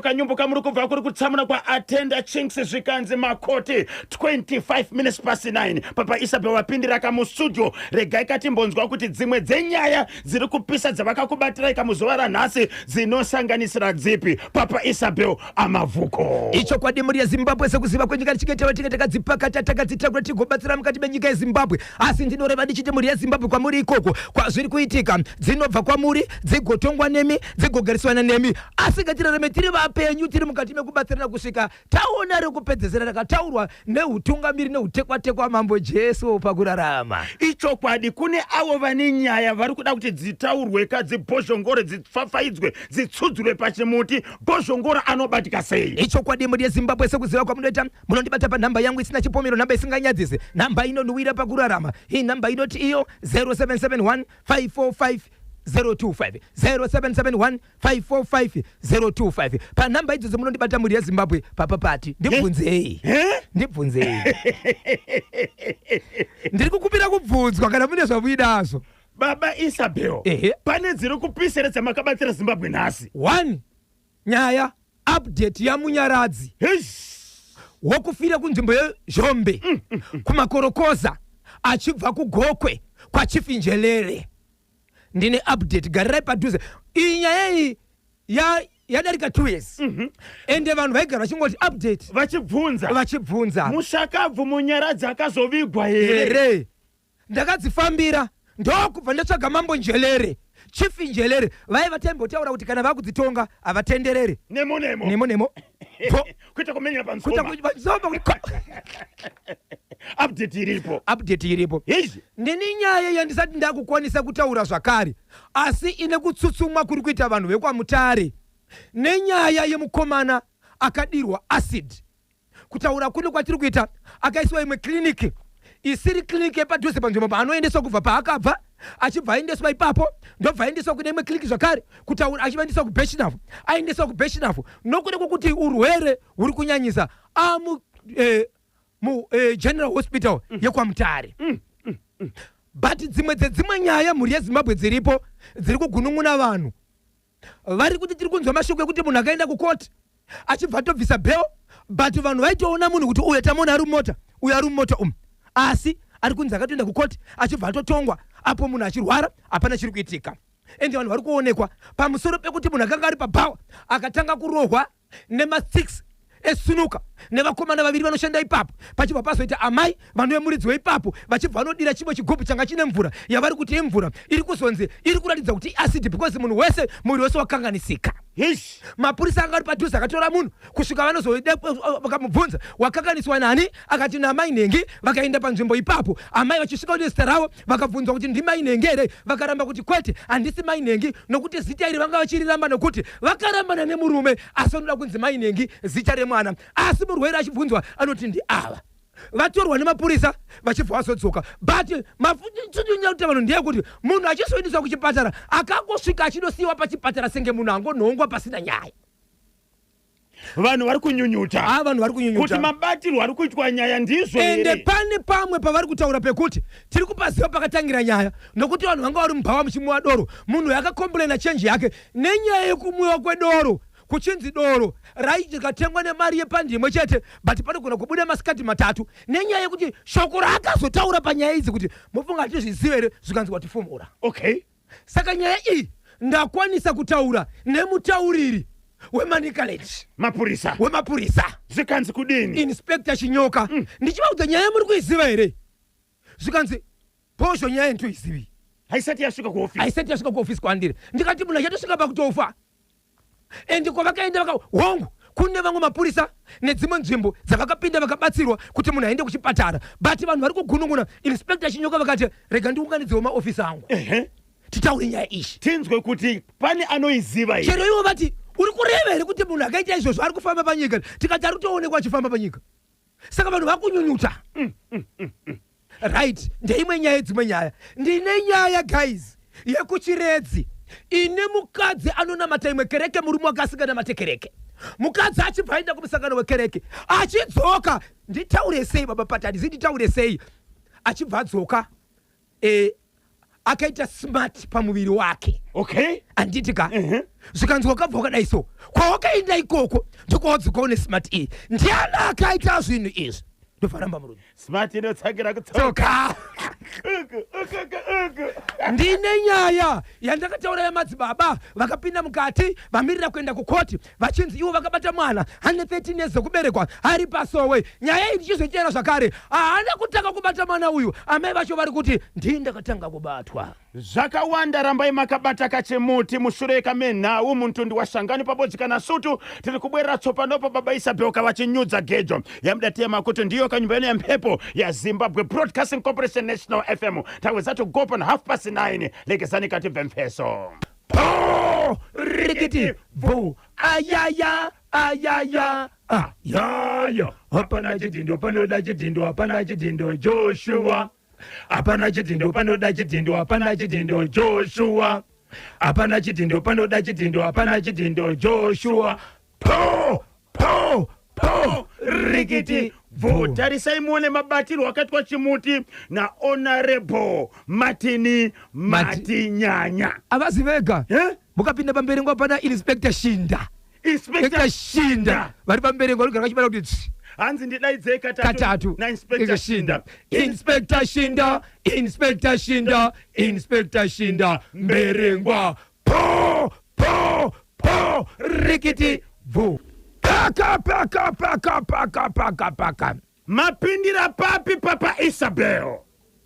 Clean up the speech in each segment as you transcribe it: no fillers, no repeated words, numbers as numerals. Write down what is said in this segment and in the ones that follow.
Kanyumbu kamuri kubva kuri kutsamuna kwaatenda Chinks, zvikanzi makoti 25 minutes past 9. Papa Isabel vapindira kamustudio. Regai katimbonzwa kuti dzimwe dzenyaya dziri kupisa dzavakakubatirai kamuzuva ranhasi dzinosanganisira dzipi. Papa Isabel Amavhuko. Ichokwadi, mhuri yeZimbabwe, sekuziva kwenyika, tichinge tava tinge takadzipakata, takadzitakura, tigobatsira mukati menyika yeZimbabwe. Asi ndinoreva ndichiti, mhuri yeZimbabwe, kwamuri ikoko kwazviri kuitika, dzinobva kwamuri, dzigotongwa nemi, dzigogariswana nemi. Asi ngatirarame tiri vapenyu, tiri mukati mekubatsirana kusvika taona rekupedzesera rakataurwa neutungamiri neutekwatekwa Mambo Jesu pakurarama. Ichokwadi, kune avo vane nyaya vari kuda kuti dzitaurwe ka, dzibhozhongore, dzipfapfaidzwe, dzitsudzurwe pachimuti. Bhozhongora anobatika sei? Ichokwadi, mhuri yeZimbabwe, sekuziva kwamunoita, munondibata panhamba yangu isina chipomero, nhamba isinganyadzisi, nhamba inonhuwira pakurarama. Iyi nhamba inoti iyo 0771 545 025, 0771 545 025. Panhamba idzodzo munondibata, mhuri yeZimbabwe. Papa Pati, ndibvunzei. Eh? Ndibvunzei, ndiri kukupira kubvunzwa kana mune zvamuinazvo. Baba Isabel, Ehe. pane dziri kupisere dzamakabatira Zimbabwe nhasi? One nyaya, update yaMunyaradzi Heish. wokufira kunzvimbo yeZhombe kumakorokoza achibva kuGokwe kwaChief Njelere. Ndine update, garirai padhuze. Iyi nyaya iyi yadarika 2 years, ende vanhu vaigara vachingoti update. Vachibvunza. Vachibvunza. Mushakabvu Munyaradzi akazovigwa here? Here. Ndakadzifambira, ndokubva ndatsvaga Mambo Njelere, Chief Njelere. Vaiva taimbotaura kuti kana vakudzitonga havatenderere. Nemo nemo. Nemo nemo. Po. Kuita kumenyera kuita pamusoma. Kuti pamusoma kuti Update iripo. Update iripo. Heish. Ndini nyaya yandisati ndakukwanisa kutaura zvakare, asi ine kutsutsumwa kuri kuita vanhu vekwaMutare nenyaya yemukomana akadirwa acid. Kutaura kuno kwatiri kuita, akaiswa imwe kiriniki isiri kiriniki yepadhuze panzvimbo paanoendeswa kubva paakabva, achibva aendeswa ipapo, ndobva aendeswa kune imwe kiriniki zvakare. Kutaura achivaendeswa kuBeshinavo, aendeswa kuBeshinavo nokuda kwokuti urwere huri kunyanyisa, amu mu general hospital yekwaMutare. But dzimwe dzedzimwe nyaya, mhuri yeZimbabwe, dziripo dziri kugunun'una vanhu vari kuti tiri kunzwa mashoko ekuti munhu akaenda kukoti achibva atobvisa bail, but vanhu vaitoona munhu kuti uyo tamuona ari mumota, uyo ari mumota umu, asi ari kunzi akatoenda kukoti achibva atotongwa apo munhu achirwara, hapana chiri kuitika. Ende vanhu vari kuonekwa pamusoro pekuti munhu akanga ari pabhawa akatanga kurohwa nema6 esunuka nevakomana vaviri vanoshanda ipapo, pachibva pazoita amai vanove muridzi weipapo, vachibva vanodira chimwe chigubhu changa chine mvura yavari kuti imvura iri kuzonzi iri kuratidza kuti iacid, because munhu wese, muviri wese wakanganisika. Heish. Mapurisa anga ari padhuze akatora munhu kusvika vanozoida vakamubvunza, "Wakanganiswa nani?" Akati, "Namai Nhengi." Vakaenda panzvimbo ipapo, amai vachisvika nezita ravo, vakabvunzwa kuti, "Ndimai Nhengi here?" Vakaramba kuti, "Kwete, handisi mai Nhengi," nokuti zita iri vanga vachiriramba nokuti vakarambana nemurume, asi vanoda kunzi mai Nhengi, zita remwana. Asi murwere achibvunzwa anoti ndiava. Vatorwa nemapurisa vachibva vazodzoka, but mafunyauta vanhu ndeyekuti munhu achizoendeswa kuchipatara, akangosvika achinosiyiwa pachipatara senge munhu angonhongwa pasina nyaya. Vanhu vari kunyunyuta. A, vanhu vari kuti kunyunyuta. Mabatirwo ari kuitwa nyaya ndizvo Ende here? pane pamwe pavari kutaura pekuti tiri kupaziva pakatangira nyaya, nokuti vanhu vanga vari mubhawa muchimwiwa doro. Munhu akakomburena chenji yake nenyaya yekumwiwa kwedoro, kuchinzi doro raikatengwa nemari yepandi imwe chete, but panogona kubuda masikati matatu, nenyaya yekuti shoko raakazotaura panyaya idzi kuti mufunga hatizvizive here, zvikanzi watifumura. Saka nyaya iyi ndakwanisa kutaura nemutauriri weManicaland. Mapurisa. Wemapurisa. Zvikanzi kudini? Inspector Chinyoka. Ndichivaudza nyaya, "Muri kuiziva here?" Zvikanzi, "Bhozho, nyaya nditoizivi." Haisati yasvika kuofisi. Haisati yasvika kuofisi kwandiri. Ndikati munhu achatosvika pakutofa, ende kwavakaenda vaka hongu, kune vamwe mapurisa nedzimwe nzvimbo dzavakapinda vakabatsirwa kuti munhu aende kuchipatara, but vanhu vari kugunun'una. Inspector Chinyoka vakati, "Rega ndiunganidzewo maofisa angu, titaure nyaya iyi." Tinzwe kuti pane anoiziva here. Chero ivo vati, "Uri kureva here kuti munhu akaita izvozvo ari kufamba panyika?" Tikati ari kutoonekwa achifamba panyika. Saka vanhu vakunyunyuta, right? Ndeimwe nyaya. Dzimwe nyaya, ndine nyaya, guys, yekuChiredzi ine mukadzi anonamata imwe kereke, murume wake asinganamate kereke. Mukadzi achibva aenda kumusangano wekereke, achidzoka, nditaure sei, baba Patadisi, nditaure sei, achibva adzoka. Akaita smart pamuviri wake. Okay. Handiti ka? Zvikanzi wakabva wakadai so, kwawakaenda ikoko ndokwawadzoka une smart iyi. Ndiani akaita zvinhu izvi? Ndofaramba murume. Smart inotsakira kutsoka. Tsoka. Uku, uku, uku, uku. Ndine nyaya yandakataura yamadzibaba vakapinda mukati vamirira kuenda kukoti, vachinzi ivo vakabata mwana ane 13 years dzekuberekwa ari pasowe. Nyaya iyi ndichizoitera zvakare, haana kutanga kubata mwana uyu, amai vacho vari kuti ndii ndakatanga kubatwa. Zvakawanda, rambai makabata kachimuti mushure kamenhau muntundi washangani pabodzi kana sutu. Tiri kubwerera tsopanopo baba Isabel vachinyudza gejo yamudatema kuti ndiyo kanyumba ino yemhepo yaZimbabwe Broadcasting Corporation National FM. Taweza to go pan 9:30. Legezani katibve mfeso. Po rikiti bu ayaya ayaya ayaya. Hapana chidhindo panoda chidhindo, hapana chidhindo Joshua, hapana chidhindo panoda chidhindo, hapana chidhindo Joshua, hapana chidhindo panoda chidhindo, hapana chidhindo Joshua. Po po po rikiti bvu. Tarisai muone mabatirwo akaitwa chimuti naHonorable Martin Matinyanya. Havazi vega. Eh? Mukapinda pamberengwa pana Inspector Shinda. Inspector Inspector Shinda vari pamberengwa, vanogara vachibata kuti tsi. Hanzi ndidaidzei katatu. Katatu. NaInspector Shinda. Inspector Shinda, Inspector Shinda, Inspector Shinda, Mberengwa. Po po po rikiti bvu. Paka paka paka paka paka paka. Mapindira papi, Papa Isabel?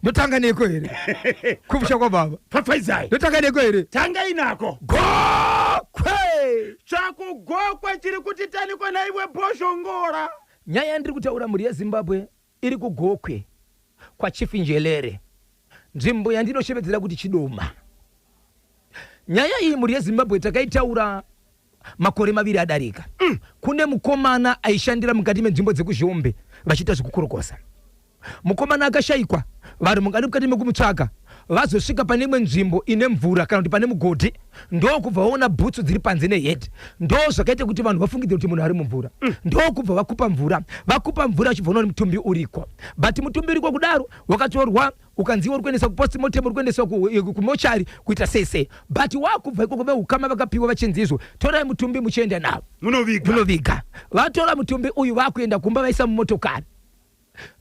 Ndotanga neko here kumusha kwababa? Pfapfaidzai. Ndotanga neko here? Tanga inako. Gokwe. Chakugokwe chiri kuti tanikwa naiwe Bhozhongora. Nyaya yandiri kutaura, mhuri yeZimbabwe, iri kuGokwe kwaChief Njelere, nzvimbo yandinoshevedzera kuti Chidoma. Nyaya iyi, mhuri yeZimbabwe, takaitaura makore 2 adarika. Kune mukomana aishandira mukati menzvimbo dzekuZhombe vachiita zvekukorokosa. Mukomana akashayikwa, vanhu mungadi mukati mekumutsvaga vazosvika pane imwe nzvimbo ine mvura kana kuti pane mugodhi, ndokubva vaona bhutsu dziri panze neheti. Ndo zvakaita kuti vanhu vafungidzire kuti munhu ari mumvura. Ndokubva vakupa mvura, vakupa mvura vachibva vaona kuti mutumbi uriko. But mutumbi uriko kudaro wakatorwa ukanziwa uri kuendeswa kupostmortem, uri kuendeswa kumochari kuita sei sei. But wakubva ikoko, veukama vakapiwa vachinzi izvo, torai mutumbi muchienda nawo munoviga. Munoviga. Vatora mutumbi uyu vakuenda kumba, vaisa mumotokari,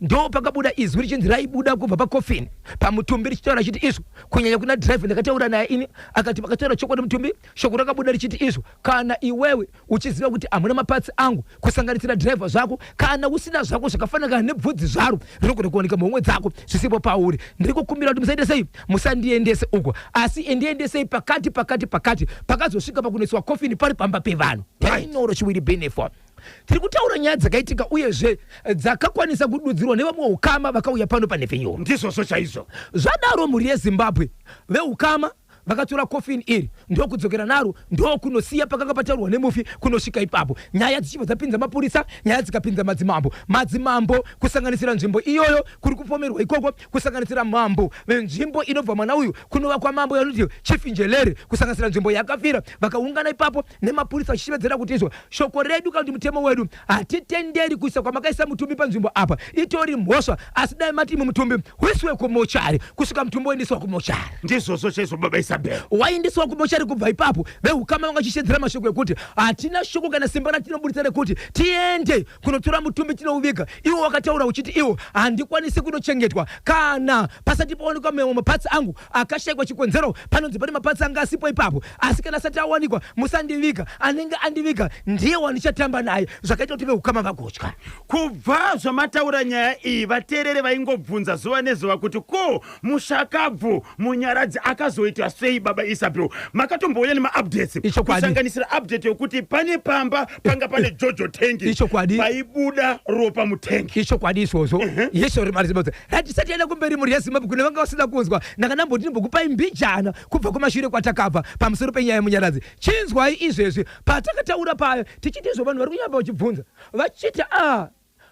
ndo pakabuda izwi richinzi raibuda kubva pakofini pamutumbi richitaura chiti izvo, kunyanya kuna dhiraivha ndakataura naye ini, akati vakataura chokwadi mutumbi. Shoko rakabuda richiti izvo, kana iwewe uchiziva kuti hamuna maparts angu, kusanganisira dhiraivha zvako, kana usina zvako zvakafanana nebvudzi zvaro rinogona kuwanika muhomwe dzako zvisipo pauri, ndiri kukumbira kuti musaite sei, musandiendese uko, asi endiendesei pakati pakati pakati. Pakazosvika pakunoiswa kofini pari pamba pevanhu. Tainoro chiwiri benefo. Tiri kutaura nyaya dzakaitika uyezve dzakakwanisa kududzirwa nevamwe ukama vakauya pano panhepfenyuro. Ndizvozvo chaizvo. Zvadaro, mhuri yeZimbabwe, veukama vakatora kofini iri ndokudzokera naro, ndokunosiya pakanga pataurwa nemufi. Kunosvika ipapo nyaya dzichibva dzapinza mapurisa, nyaya dzikapinza madzimambo, madzimambo kusanganisira nzvimbo iyoyo kuri kupomerwa ikoko, kusanganisira mambo venzvimbo inobva mwana uyu, kunova kwamambo yanoti Chief Njelere, kusanganisira nzvimbo yakafira. Vakaungana ipapo nemapurisa vachishevedzera kuti izvo, shoko redu kana kuti mutemo wedu hatitenderi kuisa kwamakaisa mutumbi panzvimbo apa, itori mhosva, asi dai mati imwe mutumbi huiswe kumochari. Kusvika mutumbi waendeswa kumochari. Ndizvozvo chaizvo, Baba Isabel. Waendeswa kumochari. Kubva ipapo veukama vanga vachishedzera mashoko ekuti hatina shoko kana simba ratinobudisa rekuti tiende kunotora mutumbi tinouviga. Iwo wakataura uchiti iwo handikwanisi kunochengetwa kana pasati paonekwa mamwe maparts angu akashayikwa. Chikonzero panonzi pane maparts anga asipo ipapo, asi kana asati awanikwa musandiviga, anenge andiviga ndiye wandichatamba naye. Zvakaita kuti veukama vagotya. Kubva zvamataura nyaya iyi, vateereri vaingobvunza zuva nezuva kuti ko mushakabvu Munyaradzi akazoitwa sei? Baba Isabel, makatombouya nemaupdates. Ichokwadi. Kusanganisira update yokuti pane pamba panga pane jojo tank. Ichokwadi. Paibuda ropa mutengi. Ichokwadi izvozvo yesho. Ratisati yaenda kumberi, mhuri yeZimbabwe, kune vanga vasina kunzwa, ndakandamboti ndimbokupai mbijana kubva kumashure kwatakabva pamusoro penyaya yeMunyaradzi. Chinzwai izvezvi patakataura paya tichiti izvo, vanhu vari kunyamba vachibvunza vachiti a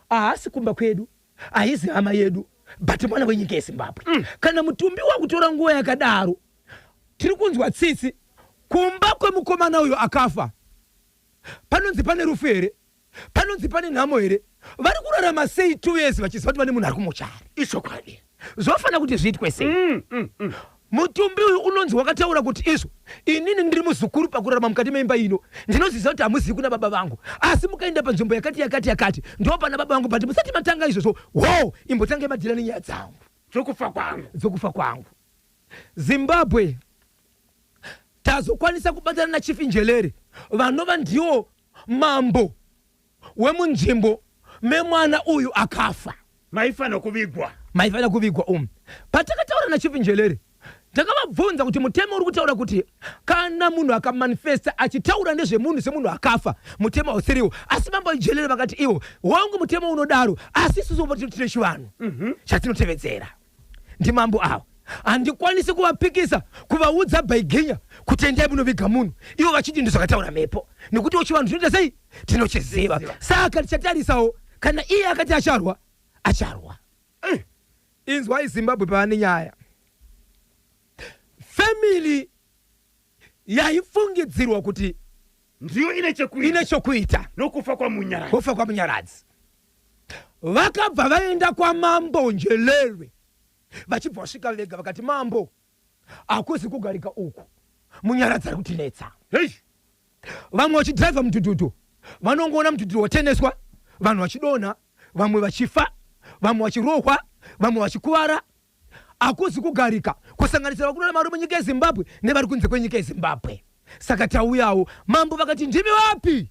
haasi kumba kwedu, haizi hama yedu, but mwana wenyika yeZimbabwe. Kana mutumbi wakutora nguva yakadaro, tiri kunzwa tsitsi. Kumba kwemukomana uyo akafa panonzi pane rufu here? Panonzi pane nhamo here? Vari kurarama sei 2 years vachiziva kuti vane munhu ari kumochari? Ichokwadi. Zvofanira kuti zviitwe sei? Mutumbi uyu unonzi wakataura kuti izvo inini ndiri muzukuru pakurarama mukati meimba ino ndinoziva kuti hamuzivi kuna baba vangu asi mukaenda panzvimbo yakati yakati yakati ndo pana baba vangu but musati matanga izvozvo ho imbotangai madhira nenyaya dzangu dzokufa kwangu dzokufa kwangu Zimbabwe tazokwanisa kubatana naChief Njelere vanova ndiwo mambo wemunzvimbo memwana uyu akafa. Maifanira kuvigwa. Maifanira kuvigwa umu. Patakataura naChief Njelere takavabvunza kuti mutemo uri kutaura kuti kana munhu akamanifesta achitaura nezvemunhu semunhu akafa mutemo hausiriwo asi mambo Njelere vakati iwo wangu mutemo unodaro asi isusu tine chivanhu chatinotevedzera. Ndimambo ava handikwanisi kuvapikisa kuvaudza bhaiginya kuti endai munoviga munhu ivo vachiti ndizvakataura mhepo nekuti uchivanhu tinoita sei tinochiziva saka tichatarisawo kana iye akati acharwa acharwa Eh. Inzwai Zimbabwe pava nenyaya family yaifungidzirwa kuti ndiyo ine chekuita ine chokuita nokufa kwaMunyaradzi. Kufa kwaMunyaradzi vakabva vaenda kwamambo Njelere vachibva vasvika vega vakati mambo hakuzi kugarika uku Munyaradzi ari kutinetsa. Hey. Vamwe vachidhiraivha mudhudhudhu vanongoona mudhudhudhu wateneswa vanhu vachidonha vamwe vachifa vamwe vachirohwa vamwe vachikuvara. Hakuzi kugarika kusanganisira vakurarama vari munyika yeZimbabwe nevari kunze kwenyika yeZimbabwe. Saka tauyawo. Mambo vakati ndimi vapi?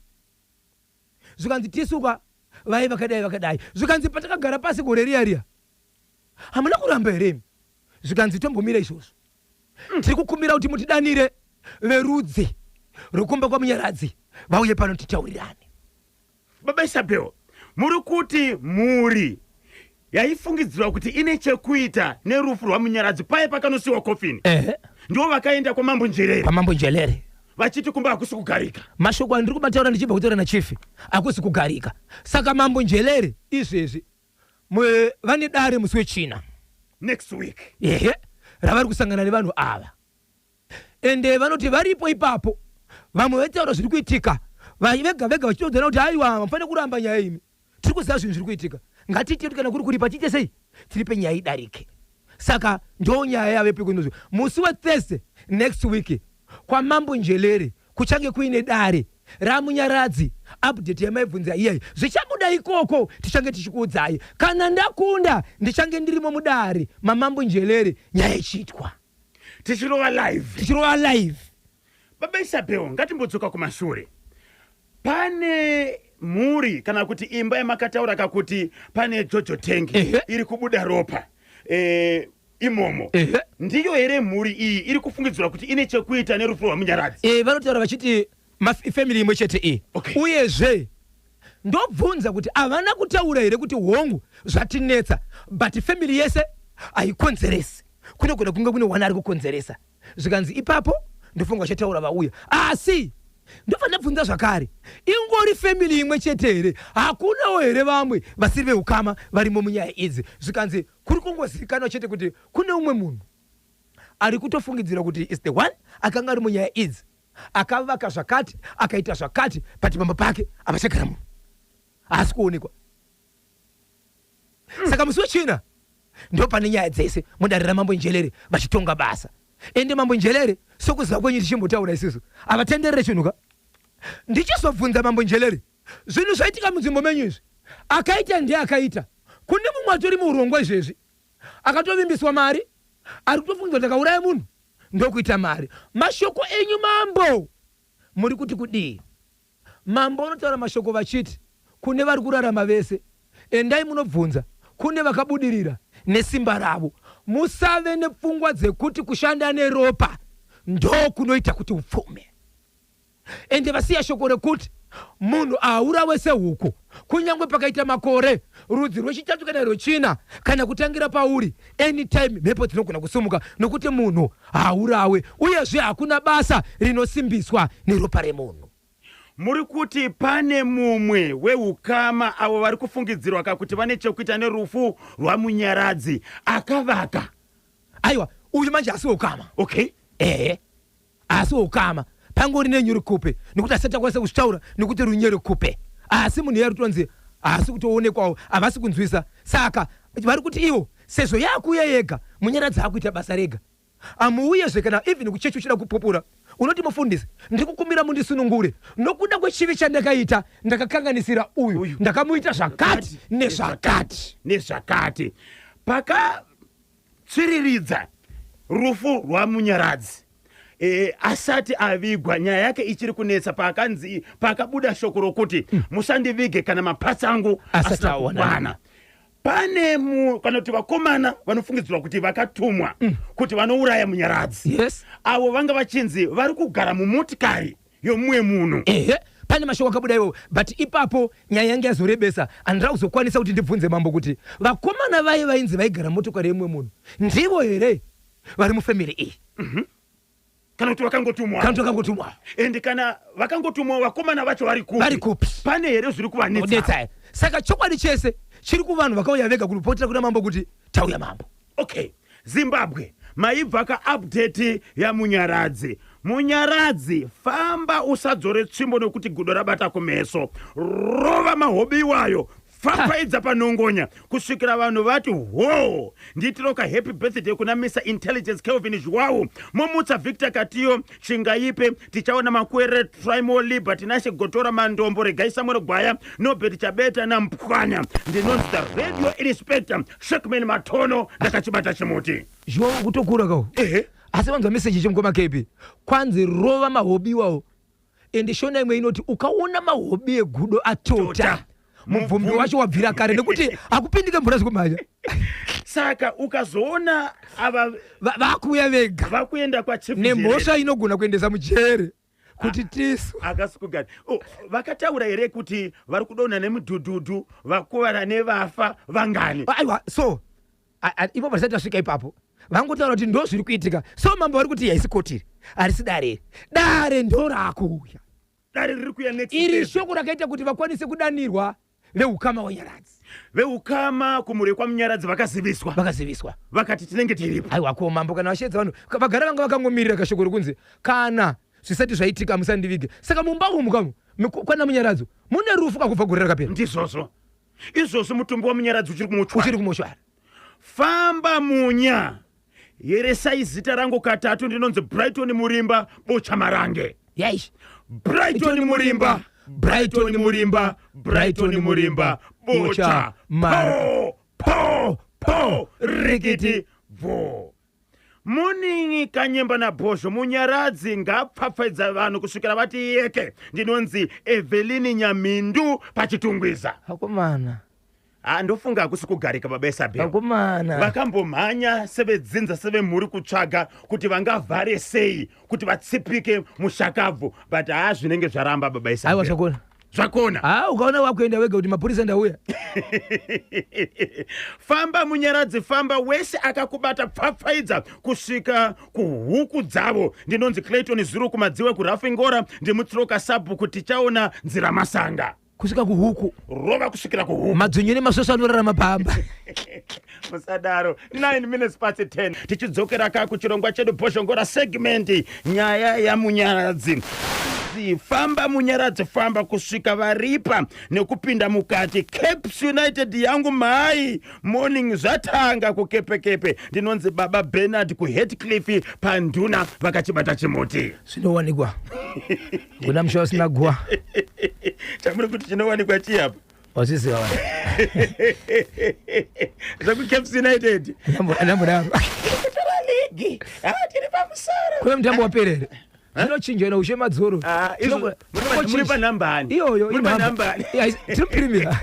Zvikanzi tisuka vai vakadai vakadai. Zvikanzi patakagara pasi gore riya riya hamuna kuramba here imi? Zvikanzi tombomira izvozvo. Tiri kukumbira kuti mutidanire verudzi rwekumba kwaMunyaradzi vauye pano titaurirane. Baba Isabel, muri kuti mhuri yaifungidzirwa kuti ine chekuita nerufu rwaMunyaradzi paye pakanosiwa kofini ndivo vakaenda kwaMambo Njelere. KwaMambo Njelere. Vachiti kumba hakusi kugarika. Mashoko andiri kumataura ndichibva kutaura nachief hakusi kugarika. Saka Mambo Njelere izvezvi vane dare musi weChina. Next week. Ehe, ravari kusangana nevanhu ava. Ende vanoti varipo ipapo vamwe vaitaura zviri kuitika vega vega vachitoudzana kuti aiwa hamufanire kuramba nyaya imi tiri kuziva zvinhu zviri kuitika ngatiite kuti kana kuri kuripa tiite sei tiripe nyaya idarike. Saka ndo nyaya yavepo ikunozvo musi weThursday next week kwaMambo Njelere kuchange kuine dare raMunyaradzi. Update yamaibvunza iyayi zvichabuda ikoko tichange tichikuudzai. Kana ndakunda ndichange ndirimo mudare maMambo Njelere nyaya ichiitwa. Tichirova live. Tichirova live. Baba Isabel, ngatimbodzoka kumashure. Pane mhuri kana kuti imba yamakataura kakuti pane jojo tank iri kubuda ropa imomo. Ndiyo here mhuri iyi iri kufungidzirwa kuti ine chekuita nerufu rwaMunyaradzi? Vanotaura vachiti family imwe chete iyi. Uyezve ndobvunza kuti havana kutaura here kuti hongu zvatinetsa but family yese haikonzeresi, kunogona kunge kune one ari kukonzeresa. Zvikanzi ipapo ndofunga vachataura vauya. Asi ndobva ndabvunza zvakare, ingori family imwe chete here, hakunawo here vamwe vasiri veukama varimo munyaya idzi? Zvikanzi kuri kungozivikanwa chete kuti kune umwe munhu ari kutofungidzira kuti is the one akanga ari munyaya idzi, akavaka zvakati akaita zvakati, but pamba pake hapachagara munhu, haasi kuonekwa. Saka musi weChina ndo pane nyaya dzese mudare raMambo Njelere vachitonga basa. Ende Mambo Njelere sokuziva kwenyu tichimbotaura isusu havatenderere chinhu ka. Ndichizobvunza Mambo Njelere zvinhu zvaitika munzvimbo menyu izvi akaita ndiye akaita. Kune mumwe atori muurongwa izvezvi akatovimbiswa mari ari kutofungidzwa kuti akauraya munhu ndokuita mari. Mashoko enyu mambo muri kuti kudii? Mambo vanotaura mashoko vachiti kune vari kurarama vese, endai munobvunza kune vakabudirira nesimba ravo. Musave nepfungwa dzekuti kushanda neropa ndokunoita kuti upfume. Ende vasiya shoko rekuti munhu aurawe sehuku kunyange pakaita makore rudzi rwechitatu kana rwechina kana kutangira pauri anytime mhepo dzinogona kusumuka nokuti munhu haaurawe uyezve hakuna basa rinosimbiswa neropa remunhu. Muri kuti pane mumwe weukama avo vari kufungidzirwa kakuti vane chekuita nerufu rwaMunyaradzi akavaka? Aiwa, uyu manje haasi weukama. Ehe, haasi weukama, pangori nenyuri kupe nekuti asati akwanisa kuzvitaura nekuti runyere kupe, asi munhu iye ari kutonzi haasi kutoonekwawo, havasi kunzwisa. Saka vari kuti ivo sezvo yakuuya yega Munyaradzi akuita basa rega. Hamuuyezve kana even kuchechi uchida kupupura unoti mufundisi ndiri kukumbira mundisunungure nokuda kwechivi chandakaita ndakakanganisira uyu ndakamuita zvakati nezvakati. Nezvakati. Pakatsviriridza rufu rwaMunyaradzi e, asati avigwa nyaya yake ichiri kunetsa paakanzi paakabuda shoko rokuti musandivige kana mapatsi angu Asati asina aonana. kukwana. Pane mu, kana kuti vakomana vanofungidzirwa kuti vakatumwa kuti vanouraya Munyaradzi. Yes. Avo vanga vachinzi vari kugara mumotikari yomumwe munhu. Ehe, pane mashoko akabuda iwowo but ipapo nyaya yange yazorebesa handina kuzokwanisa kuti ndibvunze mambo kuti vakomana vaye vainzi vaigara motokari yemumwe munhu ndivo here vari mufamily iyi. Kana kuti vakangotumwa. Kana kuti vakangotumwa. Ende kana vakangotumwa vakomana vacho vari kupi? Vari kupi? Pane here zviri kuvanetsa? Kunetsa. Saka chokwadi chese chiri kuvanhu vakauya vega kuripotera kuna mambo kuti tauya mambo. Okay. Zimbabwe maibva ka update yaMunyaradzi. Munyaradzi famba usadzore tsvimbo nokuti gudo rabata kumeso. Rova mahobi iwayo. Fafaidza panhongonya kusvikira vanhu vati hoo. Ndiitiroka happy birthday kuna Mr Intelligence Kelvin Zhuwawu. Momutsa Victor Katiyo Chingaipe, Tichaona Makwere, Trymore Liba, Tinashe Gotora Mandombo, Regai Samuel Gwaya, Nobert Chabeta naMpwanya. Ndinonzi the radio inspector Shackman Matono ndakachibata chimuti. Zhuwawu kutokura kawo. Ehe. Asi vanzwa message chemukoma KB. Kwanzi rova mahobi iwawo. Ende shona imwe inoti ukaona mahobi egudo atota Tota. mubvumbi wacho wabvira kare nekuti hakupindike mvura zvekumhanya. Saka ukazoona ava Vakuuya vega vakuenda kwaChief nemhosva inogona kuendesa mujere kuti tisu. Akasikugari. Oh, vakataura here kuti vari kudonha nemudhudhudhu vakuvara nevafa vangani? Aiwa, so ivo vasati vasvika ipapo vangotaura kuti ndo zviri kuitika. So mambo vari kuti haisi koti iri, harisi dare iri, dare ndo rakuuya. Dare riri kuuya next Iri Thursday. shoko rakaita kuti vakwanise kudanirwa veukama waNyaradzi. Veukama kumhuri yekwaMunyaradzi vakaziviswa. Vakaziviswa. Vakati tinenge tiripo. Aiwa, ko mambo kana vasheedza vanhu vagara vanga vakangomirira kashoko rekunzi kana zvisati zvaitika musandivige. Saka mumba umu kamu kwana Munyaradzo mune rufu kakubva gore rakapera. Ndizvozvo. Izvozvo mutumbi waMunyaradzi uchiri kumuchwara. Uchiri kumuchwara. Famba Munya. Yeresai zita rangu katatu, ndinonzi Brighton Murimba Bocha Marange. Yaish. Brighton Murimba, Brighton Murimba, Brighton Murimba Bocha Mar- Po po po rikiti bvo. Morning Kanyemba naBhozho. Munyaradzi ngapfapfaidza vanhu kusvikira vati yeke. Ndinonzi Evelyn Nyamindu paChitungwiza. Akomana. Ha, ndofunga hakusi kugarika baba Isabel. Akomana. Vakambomhanya sevedzinza sevemhuri kutsvaga kuti vangavhare sei kuti vatsipike mushakabvu, but haa zvinenge zvaramba baba Isabel. Aiwa, zvakona. Zvakona. Ha, ukaona wakuenda wega kuti mapurisa ndauya. Famba Munyaradzi famba, wese akakubata pfapfaidza kusvika kuhuku dzavo. Ndinonzi Clayton Zuru kumadziwe kuRafingora, ndimutsiroka sabhuku tichaona nzira masanga. Kusvika kuhuku. Rova kusvikira kuhuku. Madzvinyu nemasvosvo anorarama pamba. Musadaro. 9 minutes past 10. Tichidzokera ka kuchirongwa chedu Bhozhongora segment, nyaya yaMunyaradzi. Famba Munyaradzi famba kusvika varipa nekupinda mukati. Caps United yangu mhai, morning zvatanga kukepekepe. Ndinonzi Baba Bernard kuHeadcliff panduna vakachibata chimuti. Zvinowanikwa kuna musha usina guwa. Chamuri kuti chinowanikwa chii apa? Wazviziva wani. ZvekuCaps United. Ndambodaro. Kutora ligi. Tiri pamusoro. Kune mutambo waperere. Zvinochinja na ushe madzoro. Izvo, muri panhamba ani? Iyoyo, Muri inhamba. panhamba ani? Yeah, tiri premier.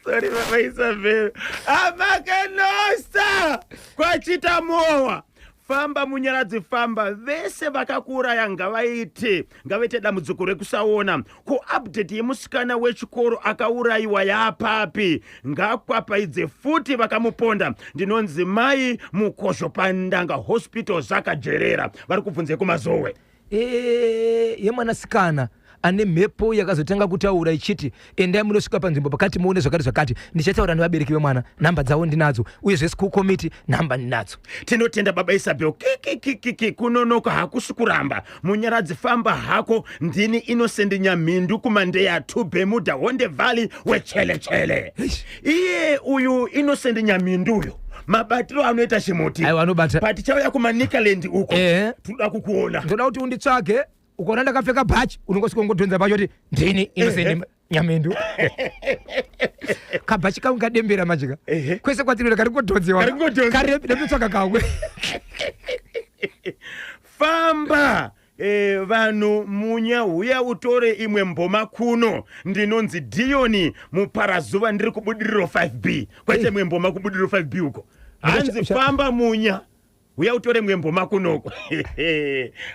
Sorry Baba Isabel. Amakenosa kwachita mowa. Famba Munyaradzi famba, vese vakakuuraya ngavaite dambudziko rekusaona. Ko update yemusikana wechikoro akaurayiwa yapapi? Ngakwapaidze futi vakamuponda. Ndinonzi Mai Mukosho Pandanga Hospital zvakajerera. Vari kubvunze kumazowe. Yemwanasikana ane mhepo yakazotanga kutaura ichiti endai munosvika panzvimbo pakati muone zvakati zvakati. Ndichataura nevabereki vemwana, nhamba dzavo ndinadzo, uyezve school committee nhamba ndinadzo. Tinotenda Baba Isabel. Kikikikiki kunonoka hakusi kuramba. Munyaradzi famba hako. Ndini Innocent Nyamhindu kumandeya 2 Bermuda Honde Valley wechelechele. Eish. Iye uyu Innocent Nyamhindu uyu Mabatiro anoita chimuti. Aiwa, anobata. Patichauya kuManicaland uko, Ehe. tinoda kukuona. Ndoda kuti unditsvage, ukaona ndakapfeka bhachi, unongosvika ungodhonza bhachi kuti ndini Innocent Nyamendu. Kabhachi kangu kadembera manje ka. Ehe. Kwese kwatinoenda kari kungodhonzewa. Kari kungodhonzewa. Kari ndototsvaka kamwe. Famba vanhu munya, huya utore imwe mboma kuno. Ndinonzi Dioni Muparazuva, ndiri kuBudiriro 5B. Kwaite imwe mboma kuBudiriro 5B uko. Hanzi famba munya, huya utore imwe mboma kunoko.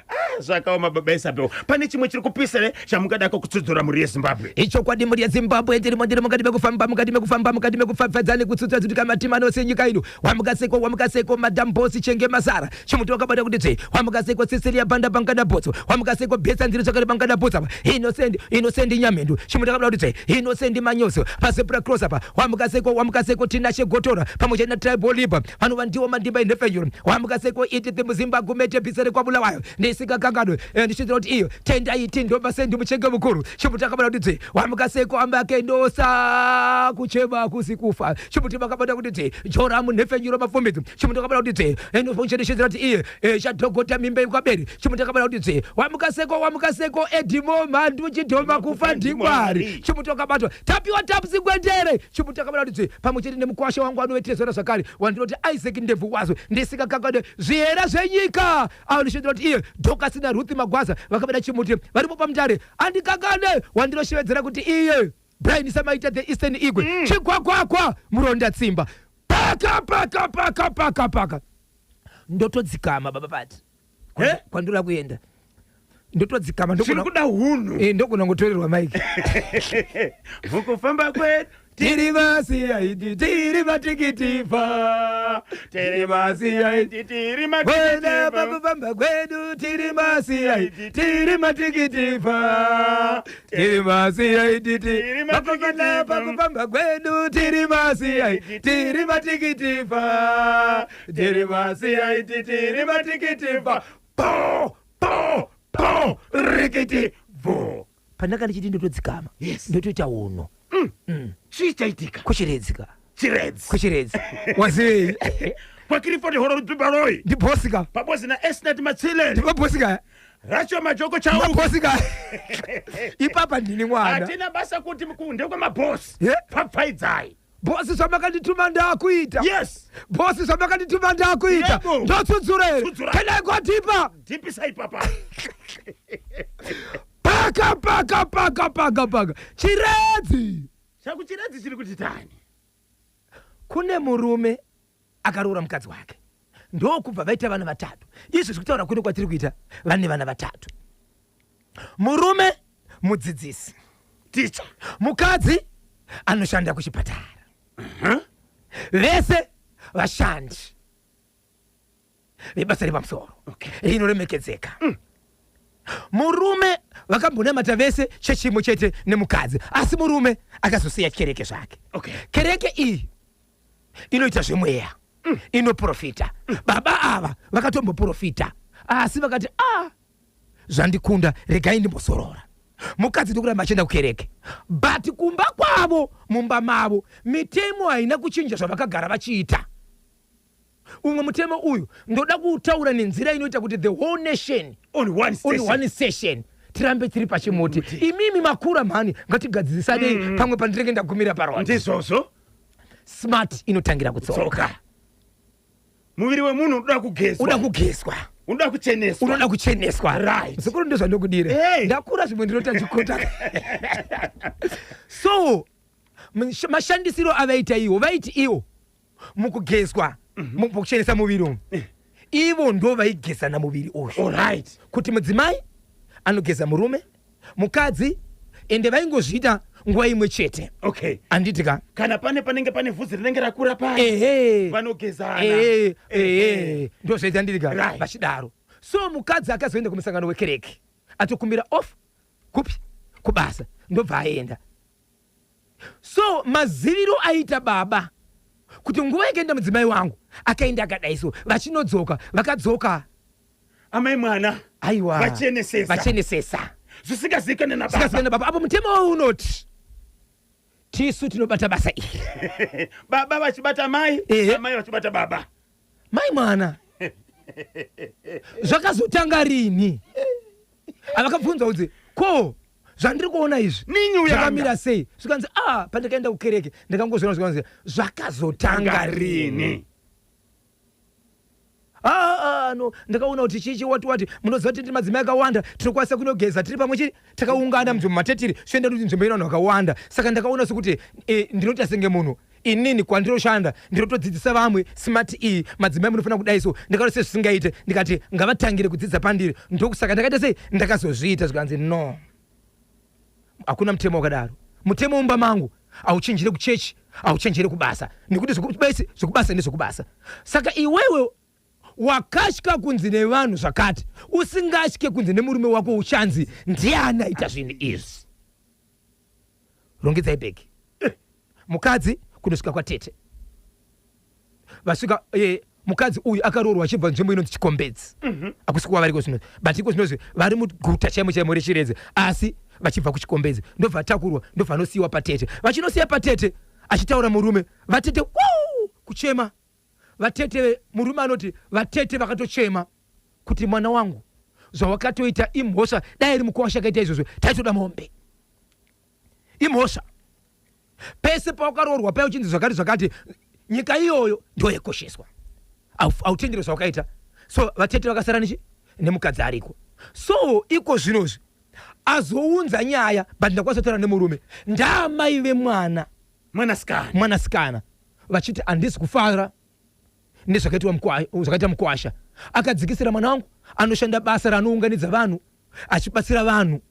Ah, zvakaoma baba Isabel. Pane chimwe chiri kupisa here chamungadako kutsudzura mhuri yeZimbabwe? Ichokwadi, mhuri yeZimbabwe, tirimo, ndiri mukati mekufamba, mukati mekufamba, mukati mekupfapfadza nekutsutsa tsutika matima anose enyika ino. Wamukaseko, wamukaseko, Madam Bosi Chenge Masara, chimuti wakabata kuti tsve. Wamukaseko, Cecilia Banda Bangada Botso. Wamukaseko, Besa Nziri Tsvakare Bangada Botso apa. Innocent, Innocent Nyamendu, chimuti wakabata kuti tsve. Innocent Manyoso paZebra Cross apa. Wamukaseko, wamukaseko, Tinashe Gotora pamwe chete naTribal Liba, vanova ndiwo mandimba enhepfenyuro. Wamukaseko, Edith Muzimba Gumete Bhisere kwaBulawayo. Ndisikakanganwe ndichidzira kuti iyo Tendai Tindoma Sendi Muchenge mukuru, chimuti akabata kuti dzve. Wamukaseko, Amakendosa, kuchema kusi kufa, chimuti makabata kuti dzve. Joramu nhepfenyuro mapfumbidzo, chimuti akabata kuti dzve. Enofunchenishidzira kuti iye chadhogota mimba yekwaberi, chimuti akabata kuti dzve. Wamukaseko, wamukaseko, Edimo Mhandu Chidhoma, kufa ndimwari, chimuti wakabatwa. Tapiwa Tapsi Gwendere, chimuti akabata kuti dzve, pamwe chete nemukwasha wangu anovetezora zvakare wandinoti Isaac Ndebvu wazo. Ndisikakangane zvihera zvenyika anoshandira kuti iye Dokasi naRuth Magwaza vakabata chimuti varipo paMutare. Andikakane wandinoshevedzera kuti iye Brian Samaita, the Eastern Igwe, chigwagwagwa muronda tsimba. Paka paka paka paka paka, ndotodzikama baba pati. Eh? Kwandinoda kuenda ndotodzikama. Chiri kuda hunhu. Ndogona ngotorerwa mike. Mukufamba kwedu tiri vasiyaiti, tiri matikitiva, tiri vasiyaiti, tiri kwenda matikitiva. Pakufamba kwedu tiri masiyaiti, tiri matikitiva, tiri masiyaiti, Tiri pakufamba matikitiva. Pakufamba kwedu tiri masiyaiti, tiri matikitiva, tiri masiyaiti, tiri matikitiva. Po po po, rikiti vo. Pandanga ndichiti ndotodzikama, ndotoita uno. Chii chaitika? Kuchiredzika. Chiredzi. Kuchiredzi, wazivei? Kwakirifoti horo rudzibaroi. Ndibhosika. Pabodzi naEsnet Matsile. Ndibhosika. Racho Majoko Chauka. Mabhosika ipapa, ndini mwana. Hatina basa kuti ndekwemabhosi. Pfapfaidzai. Bhosi, zvamakandituma ndakuita. Bhosi, zvamakandituma ndakuita. Yebo. Ndotsudzura here? Tsudzura. Can I go deeper? Dhipisa ipapa. Paka paka paka paka paka, Chiredzi. Chakuchiredzi chiri kuti tani? Kune murume akaroora mukadzi wake, ndokubva vaita vana vatatu. Izvi zvekutaura kune kwatiri kuita, vane vana vatatu. Murume mudzidzisi. Ticha. Mukadzi anoshanda kuchipatara. Vese vashandi vebasa repamusoro rinoremekedzeka. Murume vakambonamata vese chechimwe chete nemukadzi, asi murume akazosiya kereke zvake. Kereke iyi inoita zvemweya, inoprofita. Baba ava vakatomboprofita, asi vakati, "A, zvandikunda, regai ndimbosorora." Mukadzi ndokuramba achienda kukereke, but kumba kwavo, mumba mavo, mitemo haina kuchinja, zvavakagara vachiita. Umwe mutemo uyu ndoda kuutaura nenzira inoita kuti the whole nation on one on station. One session, tirambe tiri pachimuti. Imimi makura mhani, ngatigadzizisanei pamwe pandinenge ndagumira parwanda. Ndizvozvo. Smart inotangira kutsoka. Tsoka. Muviri wemunhu unoda kugezwa. Uda kugezwa. Unoda kucheneswa. Unoda kucheneswa. Sekuru, ndozvandokudira. Hey. Ndakura, zvimwe ndinota chikota. So mashandisiro avaita iwo, vaiti iwo mukugezwa, mukuchenesa muviri umu, ivo ndo vaigezana muviri uyu. Kuti mudzimai anogeza murume, mukadzi, ende vaingozviita nguva imwe chete. Handiti ka? Kana pane panenge pane vhudzi rinenge rakura paya, Ehe. vanogezana. Ehe, ehe, ndozvaita, ndiri ka? Vachidaro. So mukadzi akazoenda kumusangano wekereke, atokumbira off kupi? Kubasa. Ndobva aenda. So maziviro aita baba kuti nguva yakaenda mudzimai wangu akaenda akadai, so vachinodzoka, vakadzoka amai mwana aiwa vachenesesa. Vachenesesa. Zvisingazivikanwe nababa. Zvisingazivikanwe nababa. Apo mutemo wavo unoti Tisu tinobata basa iri. Baba vachibata mai, Ehe. amai vachibata baba. Mai mwana, zvakazotanga rini? Avakabvunza kunzi, ko zvandiri kuona izvi Ninyi uyanga. zvakamira sei? Zvikanzi, a pandakaenda kukereke ndakangozviona. Zvikanzi, zvakazotanga rini? Rini? Ah, ah, no, ndakaona kuti chichi wati wati, munoziva kuti tiri madzimai akawanda, tinokwanisa kunogeza tiri pamwe chete takaungana munzvimbo matetiri, zvoenda kuti nzvimbo ine vanhu vakawanda. Saka ndakaona sekuti ndinoita senge munhu inini kwandinoshanda ndinotodzidzisa vamwe smart iyi, madzimai munofanira kudai. So ndakaona sezvisingaite, ndikati ngavatangire kudzidza pandiri. Ndokusaka ndakaita sei, ndakazozviita. Zvikanzi, no, hakuna mutemo wakadaro. Mutemo mumba mangu hauchinjire kuchechi, hauchinjire kubasa, nekuti zvekubasa ndezvekubasa. Saka iwewe wakatya kunzi nevanhu zvakati, usingatye kunzi nemurume wako uchanzi ndiani aita zvinhu izvi? Rongedzai bhegi, mukadzi kunosvika kwatete. Vasvika, mukadzi uyu akaroorwa achibva nzvimbo inonzi Chikombedzi. Hakusi kuva variko zvino, but iko zvinozvi vari muguta chaimo chaimo reChiredzi, asi vachibva kuChikombedzi. Ndobva atakurwa, ndobva anosiyiwa patete. Vachinosiya patete, achitaura murume, vatete wuu kuchema. Vatete, murume anoti vatete vakatochema kuti, mwana wangu, zvawakatoita imhosva. Dai iri mukuwasha akaita izvozvo, taitoda mombe. Imhosva. Pese pawakaroorwa paya uchinzi zvakati zvakati, nyika iyoyo ndo yekosheswa, hautenderi zvawakaita. So vatete vakasara nechi nemukadzi ariko. So iko zvinozvi azounza nyaya, but ndakwanisa kutaura nemurume, ndaamai vemwana. Mwanasikana. Mwanasikana, vachiti handisi kufara nezvakaitwa zvakaita mukwasha. Akadzikisira mwana wangu, anoshanda basa raanounganidza vanhu achibatsira vanhu.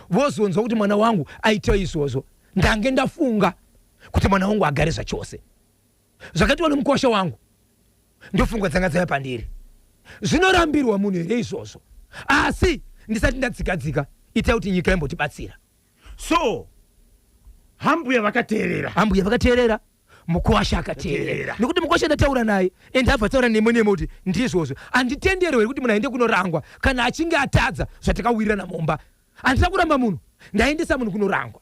Vozonzwa kuti mwana wangu aita izvozvo, ndange ndafunga kuti mwana wangu agare zvachose. Zvakaitwa nemukwasha wangu, ndofunga dzanga dzauya pandiri. Zvinorambirwa munhu here izvozvo? Asi ndisati ndadzika-dzika, itai kuti nyika imbotibatsira. So hambuya vakateerera. Hambuya vakateerera, mukwasha akateerera. Teerera. Nekuti mukwasha ndataura naye, ende abva ataura nemo nemo kuti ndizvozvo, handitenderwe here kuti munhu aende kunorangwa kana achinge atadza zvatakawirirana mumba? Handina kuramba munhu, ndaendesa munhu kunorangwa.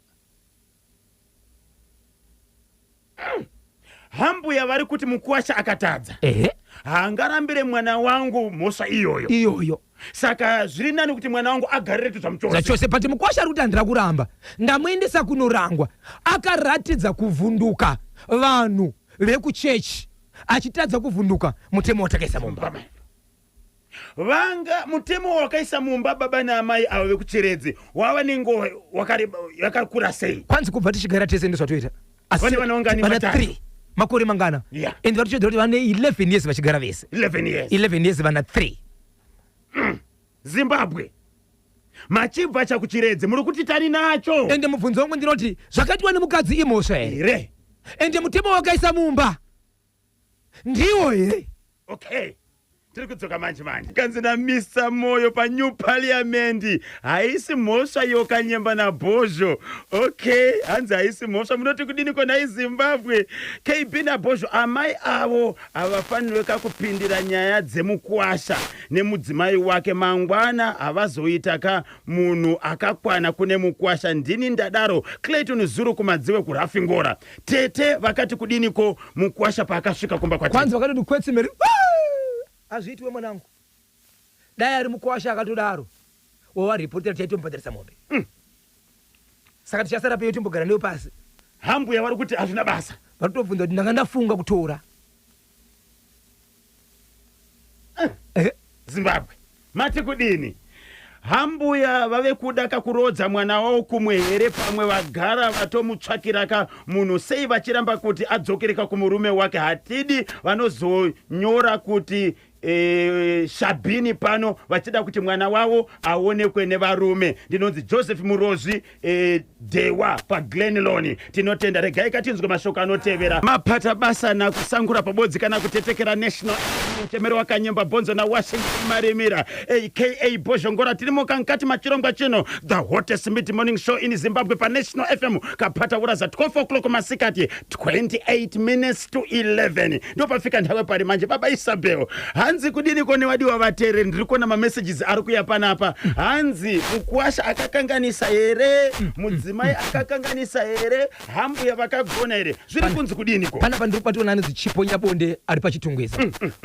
Hambuya vari kuti mukwasha akatadza. Ehe. Haangarambire mwana wangu mhosva iyoyo. Iyoyo. Saka zviri nani kuti mwana wangu agarire zvamuchose. Zvachose. But mukwasha ari kuti handina kuramba, ndamuendesa kunorangwa. Akaratidza kuvhunduka vanhu vekuchechi, achitadza kuvhunduka mutemo watakaisa mumba. Vanga mutemo wakaisa mumba baba naamai ava vekuChiredzi wava nenguva yakakura sei? Kwanzi kubva tichigara tese ndozvatoita. Asi Vane vana vangani? Vana Vatatu. 3. Makore mangana? And vari kutoedzera kuti vane 11 years vachigara vese. 11 years. 11 years, vana 3. Zimbabwe, machibva chakuChiredzi, muri kuti tani nacho? Ende mubvunzo wangu ndinoti, zvakaitwa nemukadzi imhosva here? Here? Ende mutemo wakaisa mumba ndiwo here? Okay, tiri kudzoka manje manje. Kanzi naMr Moyo paNew Parliament, haisi mhosva yoKanyemba naBhozho. Okay, hanzi haisi mhosva. Munoti kudini kona iZimbabwe? KB naBhozho, amai avo havafanirwe kakupindira nyaya dzemukwasha nemudzimai wake. Mangwana havazoita ka munhu akakwana kune mukwasha. Ndini ndadaro. Clayton Zuru kuMadziwe kuRafingora. Tete vakati kudiniko mukwasha paakasvika kumba kwatete? Kwanzi vakatoti kwetsimeri, hazviitwe mwanangu. Dai ari mukwasha akatodaro, wawaripotera, taitomubhadharisa mombe. Saka tichasara peyo, timbogara neyo pasi. Hambuya vari kuti hazvina basa. Vari kutobvunza kuti ndanga ndafunga kutora. Zimbabwe, mati kudini? Hambuya vave kuda kakurodza mwana wavo kumwe here? Pamwe vagara vatomutsvakira ka munhu. Sei vachiramba kuti adzokereka kumurume wake? Hatidi vanozonyora kuti shabhini pano vachida kuti mwana wavo aonekwe nevarume. Ndinonzi Joseph Murozvi, Dewa paGlenlon. Tinotenda. Regai katinzwe mashoko anotevera. Mapata basa nakusangura pabodzi kana kutetekera National Muchemero waKanyemba Bhonzo naWashington Marimira aka Bhozhongora. Tirimo kankati machirongwa chino, the hottest mid morning show in Zimbabwe, paNational FM. Kapata uraza 12 o'clock masikati, 28 minutes to 11, ndopafika nthawe pari manje. Baba Isabel, hanzi Hanzi kudiniko nevadiwa vateereri? Ndiri kuona mamessages ari kuya panapa. Hanzi mukuwasha akakanganisa here? Mudzimai akakanganisa here? Hambuya vakagona here? Zviri kunzi kudiniko? Panapa ndiri kubatwa naanonzi Chipo Nyabonde ari paChitungwiza.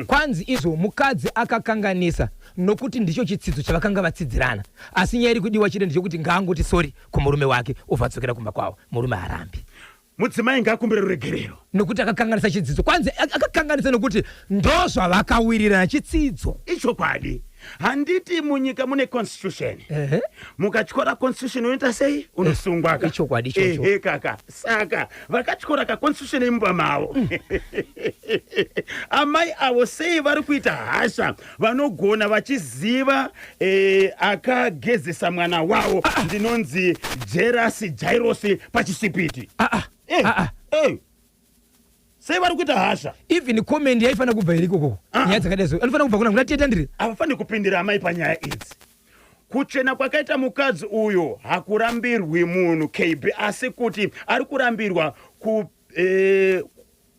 Kwanzi izvo mukadzi akakanganisa nokuti ndicho chitsidzo chavakanga vatsidzirana. Asi nyaya iri kudiwa chete ndechekuti ngaangoti sorry kumurume wake obva adzokera kumba kwavo. Murume haarambi. Mudzimai ngaakumbire ruregerero. Nokuti akakanganisa chidzidzo. Kwanzi akakanganisa nokuti ndozvavakawirirana chitsidzo. Ichokwadi. Handiti munyika mune constitution. Ehe. Mukatyora constitution unoita sei? Unosungwa ka. Ichokwadi ichocho. Ehe kaka. Saka vakatyora ka constitution yemumba mavo. Amai avo sei vari kuita hasha? Vanogona vachiziva eh, akagezesa mwana wavo. Ndinonzi Jerasi Jairosi pachisipiti. Ah, ah, Eh, ah, ah. eh. Sei vari kuita hasha? Even comment yaifanira kubva iri ikoko. Ah. Nyaya dzakadai so. Anofanira kubva kuna kuna tete ndiri. Havafaniri kupindira amai panyaya idzi. Kuchena kwakaita mukadzi uyo hakurambirwi munhu KB asi kuti ari kurambirwa ku eh,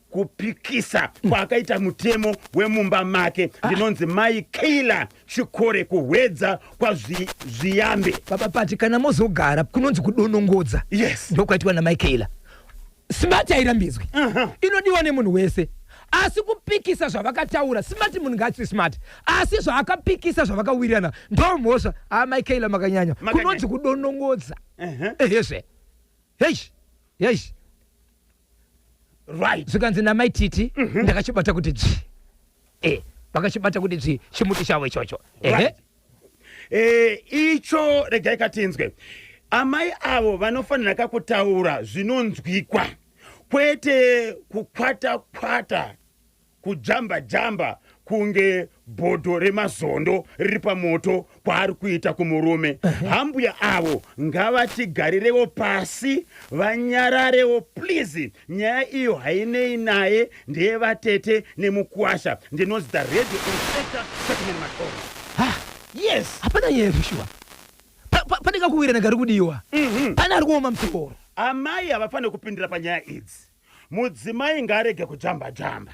kupikisa kwaakaita mutemo wemumba make. Ndinonzi mai Keila Chikore kuhwedza kwaZviyambe. Baba Pati, kana mozogara kunonzi kudonongodza. Yes. Ndokwaitwa namai Keila. Smart hairambidzwi. Inodiwa nemunhu wese. Asi kupikisa zvavakataura, smart munhu ngaati smart. Asi zvaakapikisa zvavakawirirana ndomhosva. Ah, mai Keila makanyanya. Makanyanya. Kunonzi kudonongodza. Ehezve. Heish. Heish. Right. Zvikanzi namai Titi ndakachibata kuti dzvi. Eh, vakachibata kuti dzvi chimuti chavo ichocho. Ehe. Right. Eh, icho regai katinzwe. Amai avo vanofanira kakutaura zvinonzwikwa kwete kukwata kwata kujamba jamba kunge bhodho remazondo riri pamoto kwaari kuita kumurume. Hambuya avo ngavatigarirewo pasi vanyararewo please. Nyaya iyo hainei naye ndeyevatete nemukuwasha. Ndinonzi the radio inspector Chairman Matoro. Ha. Yes. Hapana nyaya zveshuwa. Pane kakuwirirana kari kudiwa. Pane ari kuoma musoro. Amai havafaniri kupindira panyaya idzi. Mudzimai ngaarege kujamba jamba.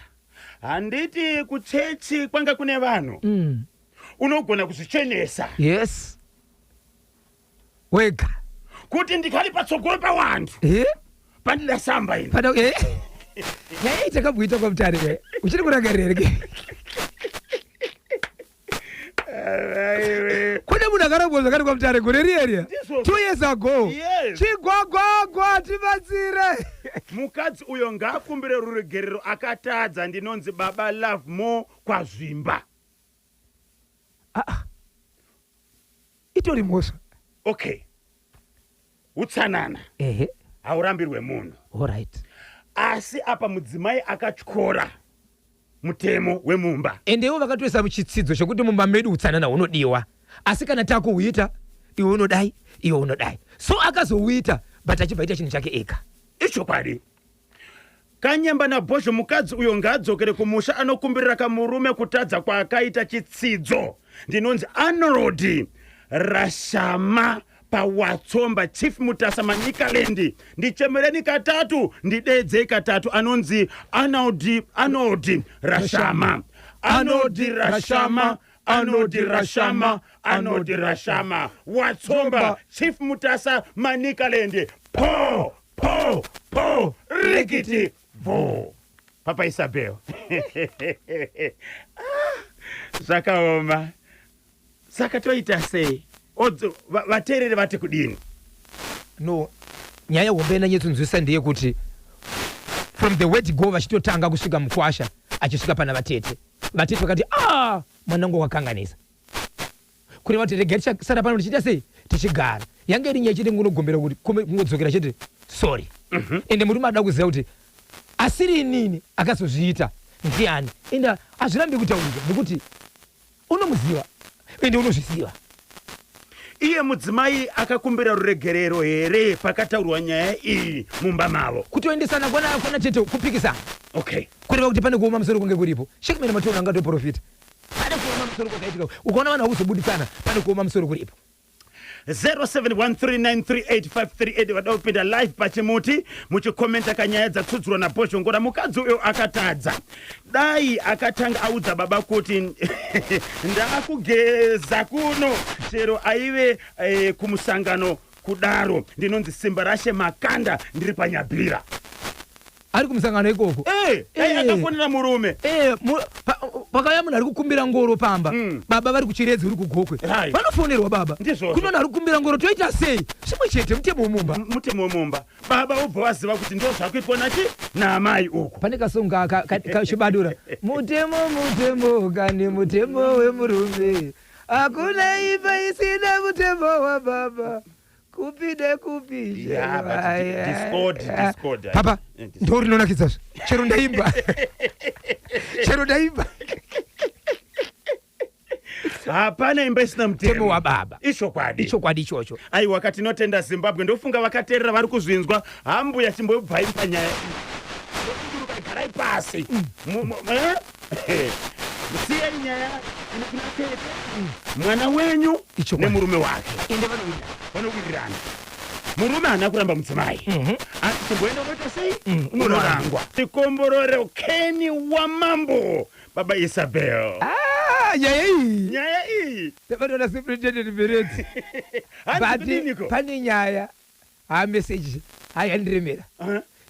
Handiti kuchechi kwanga kune vanhu. Unogona kuzvichenesa. Yes. Wega. Kuti ndikari patsogoro pawantu. Eh? Pandida samba ini. Pada eh? Nyaya iyi takamboita kwaMutare we. Uchiri kurangarira here? Kune munhu akarambwa zvakare kwaMutare gore riya riya. Ndizvo. 2 years ago. Yes. Chigwagwagwa tibatsire. Mukadzi uyo ngaakumbire ruregerero akatadza. Ndinonzi baba Love More kwaZvimba. Ah, ah. Itori mhosva. Okay. Utsanana. Ehe. Haurambirwe munhu. All right. Asi apa mudzimai akatyora mutemo wemumba. Ende ivo vakatoisa muchitsidzo chekuti mumba medu utsanana hunodiwa. Asi kana takuhuita iwe unodai, iwe unodai. So akazouita but achibva aita chinhu chake ega. Ichokwadi. Kanyemba naBhozho mukadzi uyo ngaadzokere kumusha anokumbirira kamurume kutadza kwaakaita chitsidzo. Ndinonzi Arnold Rashama paWatsomba Chief Mutasa Manicaland. Ndichemereni katatu ndideedzei katatu anonzi Arnold, Arnold Rashama. Arnold Rashama, Arnold Rashama, Arnold Rashama. Watsomba Chief Mutasa Manicaland. Po po po rikiti bvo. Papa Isabel. Ah, zvakaoma. Saka toita sei? Vateereri vati kudini? No, nyaya hombe yandanyetsonzwisisa ndeyekuti from the word go vachitotanga kusvika mukwasha achisvika pana vatete. Vatete vakati ah, mwanangu wakakanganisa. Kureva kuti regai tichasara pano tichiita sei? Tichigara. Yange iri nyaya chete kungogombera kuti kungodzokera chete sorry. Ende murume ada kuziva kuti asiri inini akazozviita ndiani. Ende hazvirambi kutaurika nekuti unomuziva ende unozviziva. Iye mudzimai akakumbira ruregerero here pakataurwa nyaya iyi mumba mavo? Kutoendesana kwana tete kupikisana. Okay. Kureva kuti pane kuoma musoro kunge kuripo. Shekman Matoro angatoprofita. Pane kuoma musoro kwakaitika. Ukaona vanhu vakuzobuditsana pane kuoma musoro kuripo. 0713938538 vada kupinda live pachimuti muchikomenta kanyaya dzatsudzurwa nabhozhongora. Mukadzi uyo akatadza, dai akatanga audza baba kuti ndakugeza kuno chero aive kumusangano kudaro. Ndinonzi Simba Rashe Makanda, ndiri paNyabhira. Ari kumusangano ikoko. Dai akafonera murume. Pakauya munhu ari kukumbira ngoro pamba, baba vari kuChiredzi, uri kuGokwe, vanofonerwa baba. Ndizvozvo. Kunona ari kukumbira ngoro, toita sei? Zvimwe chete, mutemo womumba. Mutemo wemumba, baba wobva waziva kuti ndo zvakuitwa nachi naamai uku. Pane kasong kachibadura, mutemo, mutemo kani, mutemo wemurume, hakuna imba isina mutemo wababa, kupi nekupi. Yeah, but discord, discord. Papa. Discord. Ndo rinonakidzazve, chero ndaimba, chero ndaimba. Hapana imba isina mutemo mutemo wababa. Ichokwadi. Ichokwadi ichocho. Aiwa, katinotenda Zimbabwe. Ndofunga vakateerera vari kuzvinzwa. Hambuya, chimbobvai panyaya iyi. Ndokuduruka, garai pasi. Eh? Siyai nyaya ine kuna tete, mwana wenyu Ichokwadi. nemurume wake. Ende vanowirirana. Vanowirirana. Murume haana kuramba mudzimai, asi chimboenda unoita sei? Unorangwa. Unorangwa. Tikomborore Keni wamambo, baba Isabel. Ah, nyaya iyi. Nyaya iyi. Tabatona Superintendent Beredzi. Hanzi But kudiniko? pane nyaya, ha, meseji hayandiremera,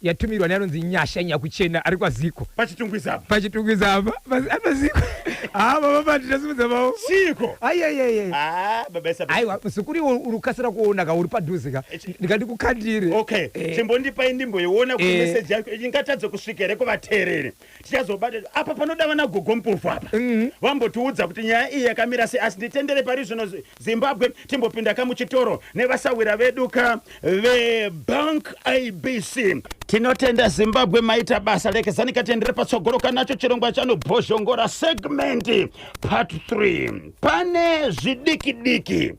yatumirwa neanonzi Nyasha Nyakuchena ari kwaZiko. PaChitungwiza apa. PaChitungwiza apa, apaziko. Ha, baba, pandinasimudza maoko. Chiko? Aiaiai. Ah, baba Isabel. Aiwa, muzukuru, iwe uri kukasira kuona ka, uri padhuze ka, ndikati kukandire. Okay. Chimbondipai ndimboiona kuti meseji yacho ingatadze kusvika here kuvateereri. Tichazobata apa panoda vana gogo Mpofu apa, vambotiudza kuti nyaya iyi yakamira sei. Asi nditendere pari zvino, Zimbabwe, timbopinda ka muchitoro nevasawira vedu ka veBank ABC. Tinotenda Zimbabwe, maita basa. Lekezani katendere patsogoro kanacho chirongwa chanobhozhongora segment part 3. Pane zvidiki diki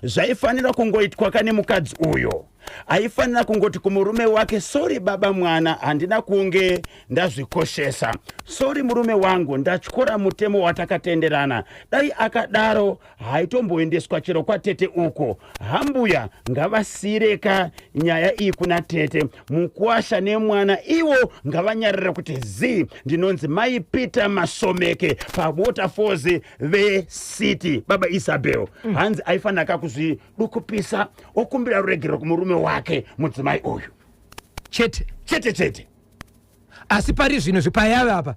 zvaifanira kungoitwa kane mukadzi uyo. Aifanira kungoti kumurume wake, "Sorry baba mwana, handina kunge ndazvikoshesa. Sorry murume wangu, ndatyora mutemo watakatenderana." Dai akadaro, haitomboendeswa chero kwatete uko. Hambuya ngavasireka nyaya iyi kuna tete, mukwasha nemwana iwo ngavanyarire kuti zi. Ndinonzi Mai Peter Masomeke paWaterfalls veCity. Baba Isabel, hanzi aifanira kakuzvidukupisa, okumbira ruregerero kumurume wake, mudzimai uyu. Chete. Chete chete. Asi pari zvino zvipayave apa,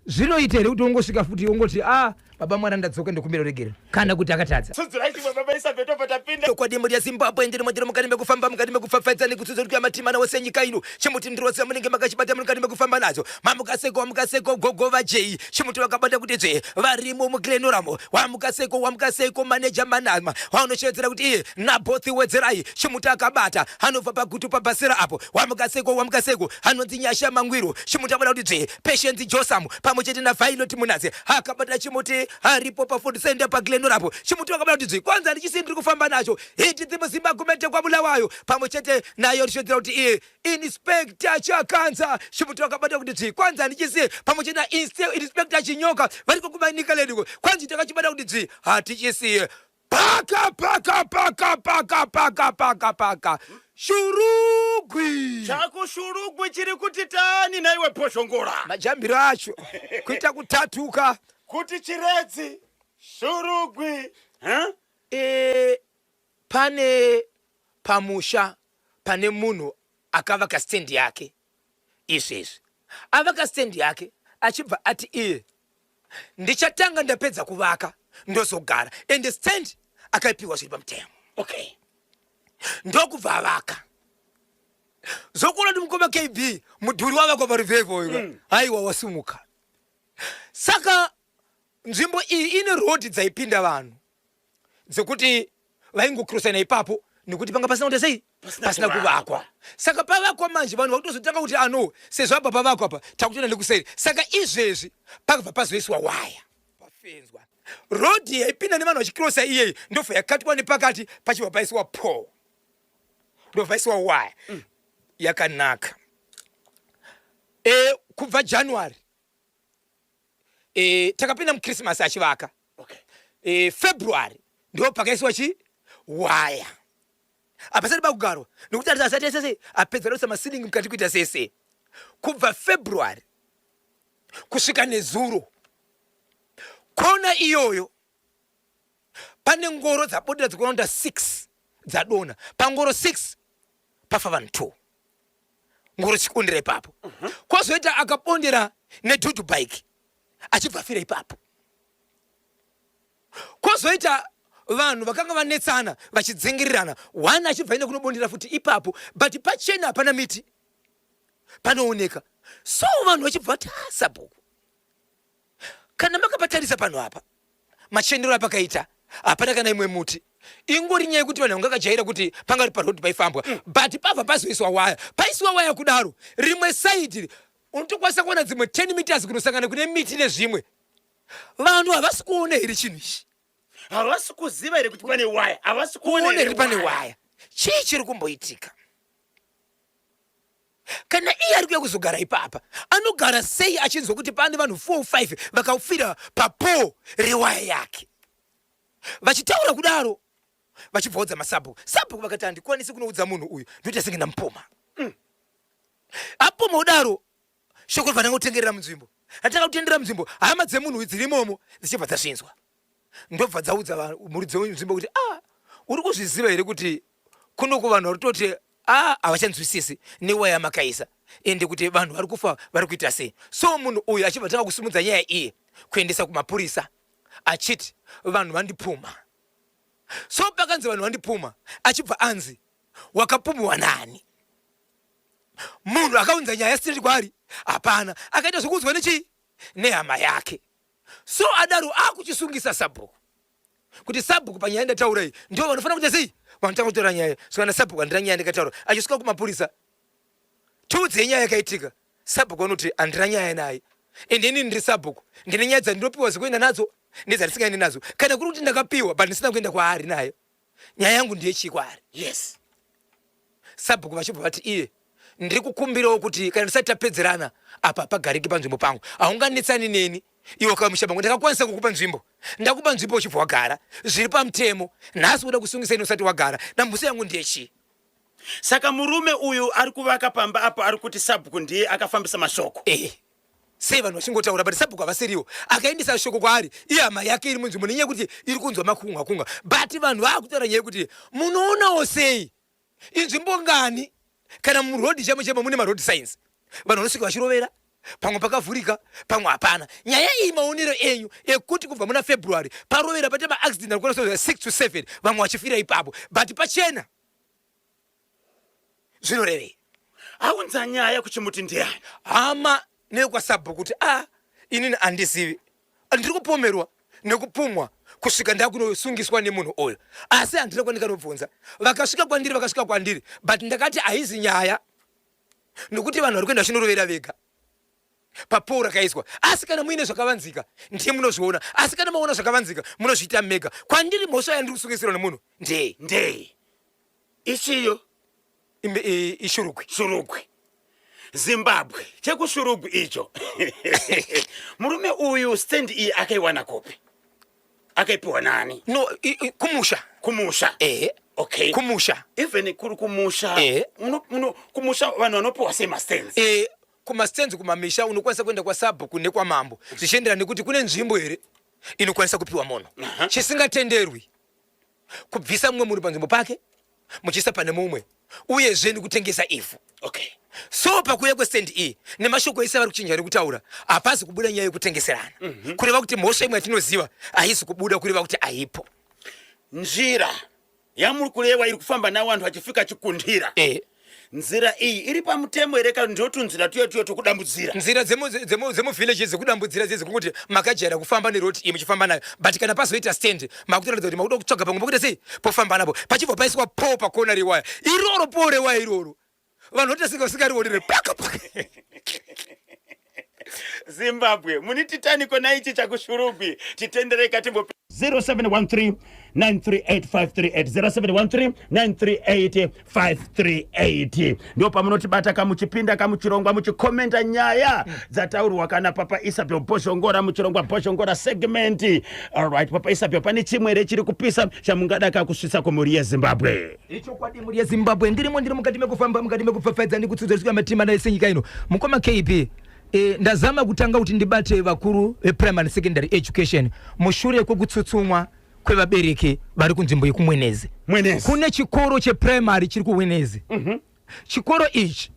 zvinoita here kuti ungosvika futi ungoti, "A baba mwana, ndadzoka, ndokumbira ruregerero," kana kuti akatadza? Tsudzirai chimwe, baba Isabel, tobva tapinda. Chokwadi, mhuri yaZimbabwe, ndiri mundiro mukati mekufamba, mukati mekupfapfaidza nekutsudzurika matimana ose enyika ino. Chimuti ndirose munenge makachibata mukati mekufamba nacho. Mamukaseko, wamukaseko, gogo vajei, chimuti vakabata kuti dzve, varimo muGlenoramo. Wamukaseko, wamukaseko, maneja Manama, vaunoshevedzera kuti iye Nabothi Wedzerai, chimuti akabata, anobva paGutu pabhasera apo. Wamukaseko, wamukaseko, anonzi Nyasha Mangwiro, chimuti abata kuti dzve. Patience Josam pamwe chete naVilot Munatse akabata chimuti, aripo pafood center paGlenorapo, chimuti vakabata kuti dzve. Kwanza ndichisi ndiri kufamba nacho hiti dzimuzimbagumete kwaBulawayo pamwe chete nayo richiodzera kuti iye Inspector Chakanza, chimuti vakabata kuti dzvi. Kwanza ndichisi pamwe chete naInspector Chinyoka variko kuManicaland. Kwanzi takachibata kuti dzvi, hatichisiye. Paka paka paka paka paka paka paka, Shurugwi. ChakuShurugwi chiri kuti tani naiwe Bhozhongora? Majambiro acho kuita kutatuka. Kuti Chiredzi, Shurugwi, huh? Pane pamusha pane munhu akavaka stendi yake. Izvezvi avaka stendi yake, achibva ati iye, "Ndichatanga ndapedza kuvaka, ndozogara." Ende stand akaipiwa zviri pamutemo. Ndokubva avaka. Zokuona kuti mukoma KB, mudhuri wavakwa paruvhevho uyu, haiwa, wasumuka. Saka nzvimbo iyi ine rodhi dzaipinda vanhu dzekuti vaingokrosana ipapo, nekuti panga pasina kuita sei? Pasina kuvakwa. Saka pavakwa manje, vanhu vakutozotanga kuti ano, sezvo apa pavakwa apa, takutoenda nekuseri. Saka izvezvi pakabva pazoiswa waya, pafenzwa rodhi yaipinda nevanhu vachikrosa iyeyi, ndobva yakatwa nepakati, pachibva paiswa pole, ndobva paiswa waya yakanaka. Kubva January, takapinda muChristmas achivaka. February ndo pakaiswa chi Waya hapasati pakugarwa nekuti asati aita sei, apedza kuisa maceiling mukati, kuita sei sei. Kubva February kusvika nezuro, kona iyoyo pane ngoro dzabudira dzikuronda 6 dzadonha. Pangoro 6 pafa vanhu 2, ngoro chikundira ipapo. Kwozoita akabondera nedhudhu bike achibva afira ipapo. Kwozoita vanhu vakanga vanetsana vachidzingirirana, one achibva ine kunobondera futi ipapo, but pachena hapana miti panooneka. So vanhu vachibva vati, "Ah, sabhuku, kana makapatarisa panhu apa, machenero apakaita, hapana kana imwe muti. Ingori nyaya yekuti vanhu vanga vakajaira kuti panga ri paroad paifambwa, but pabva pazoiswa waya. Paisiwa waya kudaro, rimwe side unotokwanisa kuona dzimwe 10 meters kunosangana kune miti nezvimwe. Vanhu havasi kuona here chinhu ichi? Havasi kuziva here kuti pane waya? Havasi kuona here pane waya? Chii chiri kumboitika? Kana iye ari kuya kuzogara ipapa, anogara sei achinzwa kuti pane vanhu 4 5 vakafira papole rewaya yake?" Vachitaura kudaro, vachibvaudza masabhuku. Sabhuku vakati, "Handikwanisi kunoudza munhu uyu, ndoita senge ndamupoma." Apoma kudaro, shoko ribva ranga kutengerera munzvimbo. Ratanga kutendera munzvimbo, hama dzemunhu uyu dziri imomo dzichibva dzazvinzwa, ndobva dzaudza muridzi wenzvimbo kuti, "A, uri kuzviziva here kuti kunoku vanhu vari kutoti a havachanzwisisi newaya makaisa, ende kuti vanhu vari kufa, vari kuita sei?" So munhu uyu achibva tanga kusimudza nyaya iye kuendesa kumapurisa, achiti vanhu vandipuma. So pakanzi vanhu vandipuma, achibva anzi, "Wakapumiwa nani?" Munhu akaunza nyaya straight kwaari hapana, akaita zvokuudzwa nechii, nehama yake. So adaro akuchisungisa sabhuku kuti sabhuku panyaya ndataura iyi ndo vanofanira kuita sei, vanotanga kutora nyaya. So kana sabhuku handina nyaya ndikataura, achisvika kumapurisa, "Tiudzei nyaya yakaitika." Sabhuku vanoti, "Handina nyaya naye, ende inini ndiri sabhuku, ndine nyaya dzandinopiwa dzekuenda nadzo nedzandisingaendi nadzo. Kana kuri kuti ndakapiwa but ndisina kuenda kwaari nayo, nyaya yangu ndeyechii kwaari?" Sabhuku vachibva vati, "Iye ndiri kukumbirawo kuti kana tisati tapedzerana apa pagariki panzvimbo pangu. Haunganetsani neni iwe kamusha pangu. Ndakakwanisa kukupa nzvimbo, ndakupa nzvimbo uchibva wagara zviri pamutemo. Nhasi uda kusungisa ini usati wagara nambuso yangu, ndeyechii?" Saka murume uyu ari kuvaka pamba apo ari kuti sabhuku ndiye akafambisa mashoko. Eh, sei vanhu vachingotaura, but sabhuku havasiriwo akaendesa shoko kwaari. Iye hama yake iri munzvimbo, nenyaya yekuti iri kunzwa makunga kunga, but vanhu vaakutaura nyaya yekuti munoonawo sei, inzvimbo ngani kana muroad chemo chemo mune maroad signs, vanhu vanosvika vachirovera, pamwe pakavhurika, pamwe hapana. Nyaya iyi, maonero enyu ekuti kubva muna February parovera paita maaccident anokwanisa 6 to 7, vamwe vachifira ipapo, but pachena, zvinorevei? Aunza nyaya kuchimuti ndiani? Hama nekwasabhuku kuti, "A, inini handizivi, ndiri kupomerwa nekupumwa kusvika ndakunosungiswa nemunhu uyu, asi handina kwandikanobvunza. Vakasvika kwandiri, vakasvika kwandiri, but ndakati haizi nyaya nokuti vanhu vari kuenda vachinorovera vega papole rakaiswa. Asi kana muine zvakavanzika, ndiye munozviona. Asi kana maona zvakavanzika, munozviita mega. Kwandiri mhosva yandiri kusungisirwa nemunhu ndei?" Ndei ichiyo? IShurugwi. Shurugwi, Zimbabwe, chekuShurugwi icho. Murume uyu stand iyi akaiwana kopi? Akaipiwa nani? No, kumusha. Kumusha? Ehe. Kumusha. Even kuri kumusha? Eh. Kumusha vanhu vanopiwa sei mastands? Kumastands kumamisha unokwanisa kuenda kwasabhuku nekwamambo, zvichienderana nekuti kune nzvimbo here inokwanisa kupiwa munhu. Chisingatenderwi kubvisa mumwe munhu panzvimbo pake muchiisa pane mumwe, uyezve nekutengesa ivhu. So pakuuya kwestand iyi nemashoko ese vari kuchinja nekutaura, hapasi kubuda nyaya yekutengeserana, kureva kuti mhosva imwe yatinoziva haisi kubuda, kureva kuti haipo. Nzira yamuri kureva iri kufamba nawo vanhu vachifika chikundira, nzira iyi iri pamutemo here, kana ndotunzira tuya tuya tokudambudzira? Nzira dzemuvillage dzekudambudzira dzedzi, kungoti makajaira kufamba neroad iyi muchifamba nayo, but kana pazoita stand, makutoratidza kuti makuda kutsvaga pamwe pokuita sei, pofamba napo. Pachibva paiswa pole pakona rewaya iroro, pole rewaya iroro, vanhu vanoita senge vasingarionere paka paka. Zimbabwe, muni titaniko naichi chakuShurugwi titendereka timbo. 0713 938 0713 938 538. Ndo pamunotibata kamuchipinda kamuchirongwa, muchikomenda nyaya dzataurwa kana Papa Isabel Bhozhongora muchirongwa Bhozhongora segment. Alright, Papa Isabel, pane chimwe here chiri kupisa chamungada kakusvitsa kumhuri yeZimbabwe? Ichokwadi, mhuri yeZimbabwe, ndirimo, ndiri mukati mekufamba, mukati mekupfapfaidza nekutsudzura matima senyika ino. Mukoma KB, ndazama kutanga kuti ndibate vakuru veprimary secondary education mushure kwekutsutsumwa kwevabereki vari kunzvimbo yekuMwenezi. Mwenezi. Kune chikoro cheprimary chiri kuMwenezi. Chikoro ichi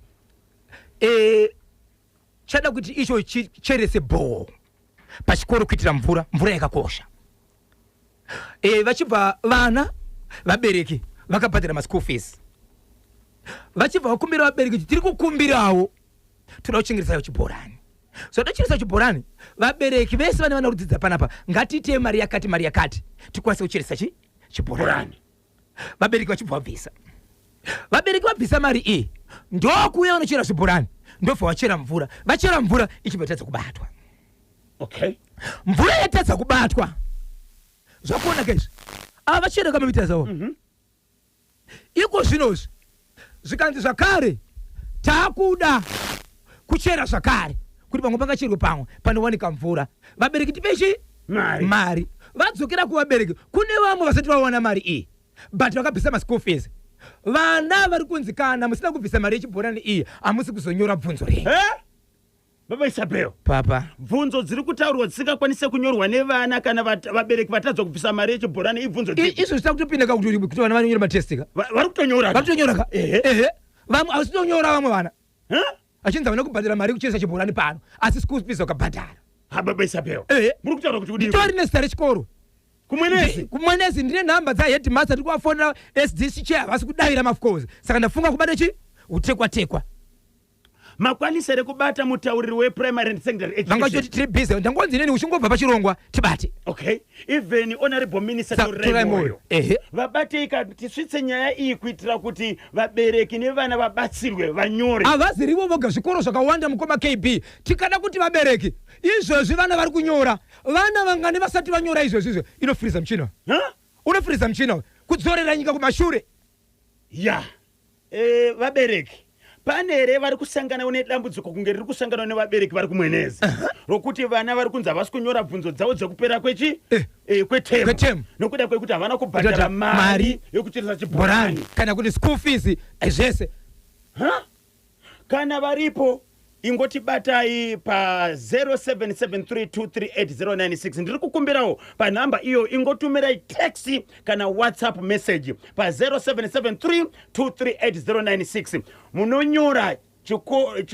chada kuti icho chicherese borehole pachikoro kuitira mvura. Mvura yakakosha. Vachibva vana, vabereki vakabhadhara maschool fees, vachibva vakumbira vabereki kuti tiri kukumbirawo, toda kuchengetesayo chibhorani. So tocheresa chibhorani, vabereki vese vane vana kudzidza panapa, ngatiitei mari yakati, mari yakati, tikwanise kucheresa chi chibhorani. Vabereki vachibva vabvisa, vabereki vabvisa mari iyi, ndokuuya vanochera zvibhorani, ndobva vachera mvura. Vachera mvura, ichibva tadza kubatwa. Mvura yatadza kubatwa, zvakuonaka izvi, ava vachera kamamita zavo. Iko zvinozvi zvikanzi zvakare taakuda kuchera zvakare kuti pamwe pangacherwe, pamwe panowanika mvura. Vabereki tipechi mari. Mari vadzokera kuvabereki. Kune vamwe vasati vawana mari iyi, but vakabvisa maschool fees. Vana vari kunzi kana musina kubvisa mari yechibhorani iyi, hamusi kuzonyora bvunzo renyu. Eh? Baba Isabel. Papa. Bvunzo dziri kutaurwa dzisingakwanise kunyorwa nevana kana vabereki vatadza kubvisa mari yechibhorani ibvunzo dzipi? Izvo zvita kutopinda ka kuti vana vanonyora matest ka. Vari kutonyora ka? Vari kutonyora ka. Ehe. Ehe, vamwe havasitonyora, vamwe vana Huh? achinzi havana kubhadhara mari yekucheresa chibhorani pano, asi school fees vakabhadhara. Ha, Baba Isabel. Ehe. Muri kutaura kuti kudii? Nditori nezita rechikoro. KuMwenezi? KuMwenezi. Ndine nhamba dzaheadmaster, tiri kuvafonera, SDC chair havasi kudavira mafcourse, saka ndafunga kubata chi utekwa tekwa. Makwanisa here kubata mutauriri weprimary and secondary Vanga education? choti tiri busy. Ndangonzi inini uchingobva pachirongwa tibate. Okay, even Honorable Minister Torai Torai Moyo. Moyo. Ehe. Vabatei tisvitse nyaya iyi kuitira kuti vabereki nevana vabatsirwe vanyore. Havazirivo voga, zvikoro zvakawanda, mukoma KB. Tikada kuti vabereki, izvezvi vana vari kunyora, vana vangani vasati vanyora izvezvi? Izvo inofiriza muchina. Huh? Unofiriza muchina, kudzorera nyika kumashure. Ya, vabereki, pane here vari kusangana nedambudziko kunge riri kusangana nevabereki vari kuMwenezi, rokuti vana vari kunzi havasi kunyora bvunzo dzavo dzekupera kwechi kwetemu Kwetemu. nokuda kwekuti havana kubhadhara Kubhadhara mari mari yekucheresa chibhorani bhorani kana kuti school fees, zvese? Ha? Kana varipo, ingotibatai pa 0773238096. Ndiri kukumbirawo panhamba iyo, ingotumirai text kana WhatsApp message pa 0773238096. Munonyora